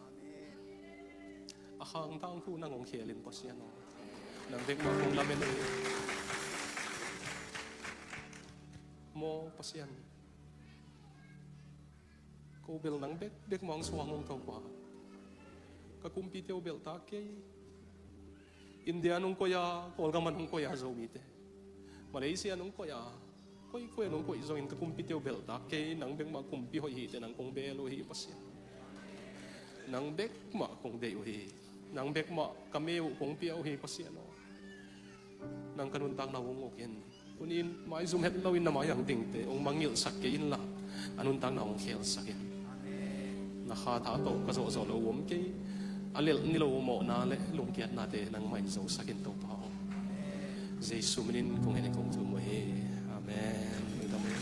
a khang tangthu nang hong khel in Pasian aw. Nang bek mah kong lamen uh hi. Maw Pasian, ko bel nang bekbek mah hong suang ung Topa. Ka kumpite uh belhtak kei. India nong koih a, Kawlgam ah nong koih a Zomite, Malaysia nong koih a, koikoi ah nong koih zongin ka kumpite uh belhtak kei. Nang bek mah kumpi hoih hi teh nang kong bel uh hi Pasian. Nang bek mah kong deih uh hi. Nang bek mah ka me uh kong pia uh hi Pasian aw. Nang ka nuntakna uh hong uk in. Tuni-in maizum het loin na mai-ah hong dingte hong mangngilhsak kei inla, a nuntakna hong khelsak in. Na kha tha tawh ka zawhzawh loh uh om kei. A lelh nilo mawhna le lungkiatnate nangmah in zosak in Topa aw. Jesu minin kong hen in kong thum uh hi. Amen. Lungdam hi.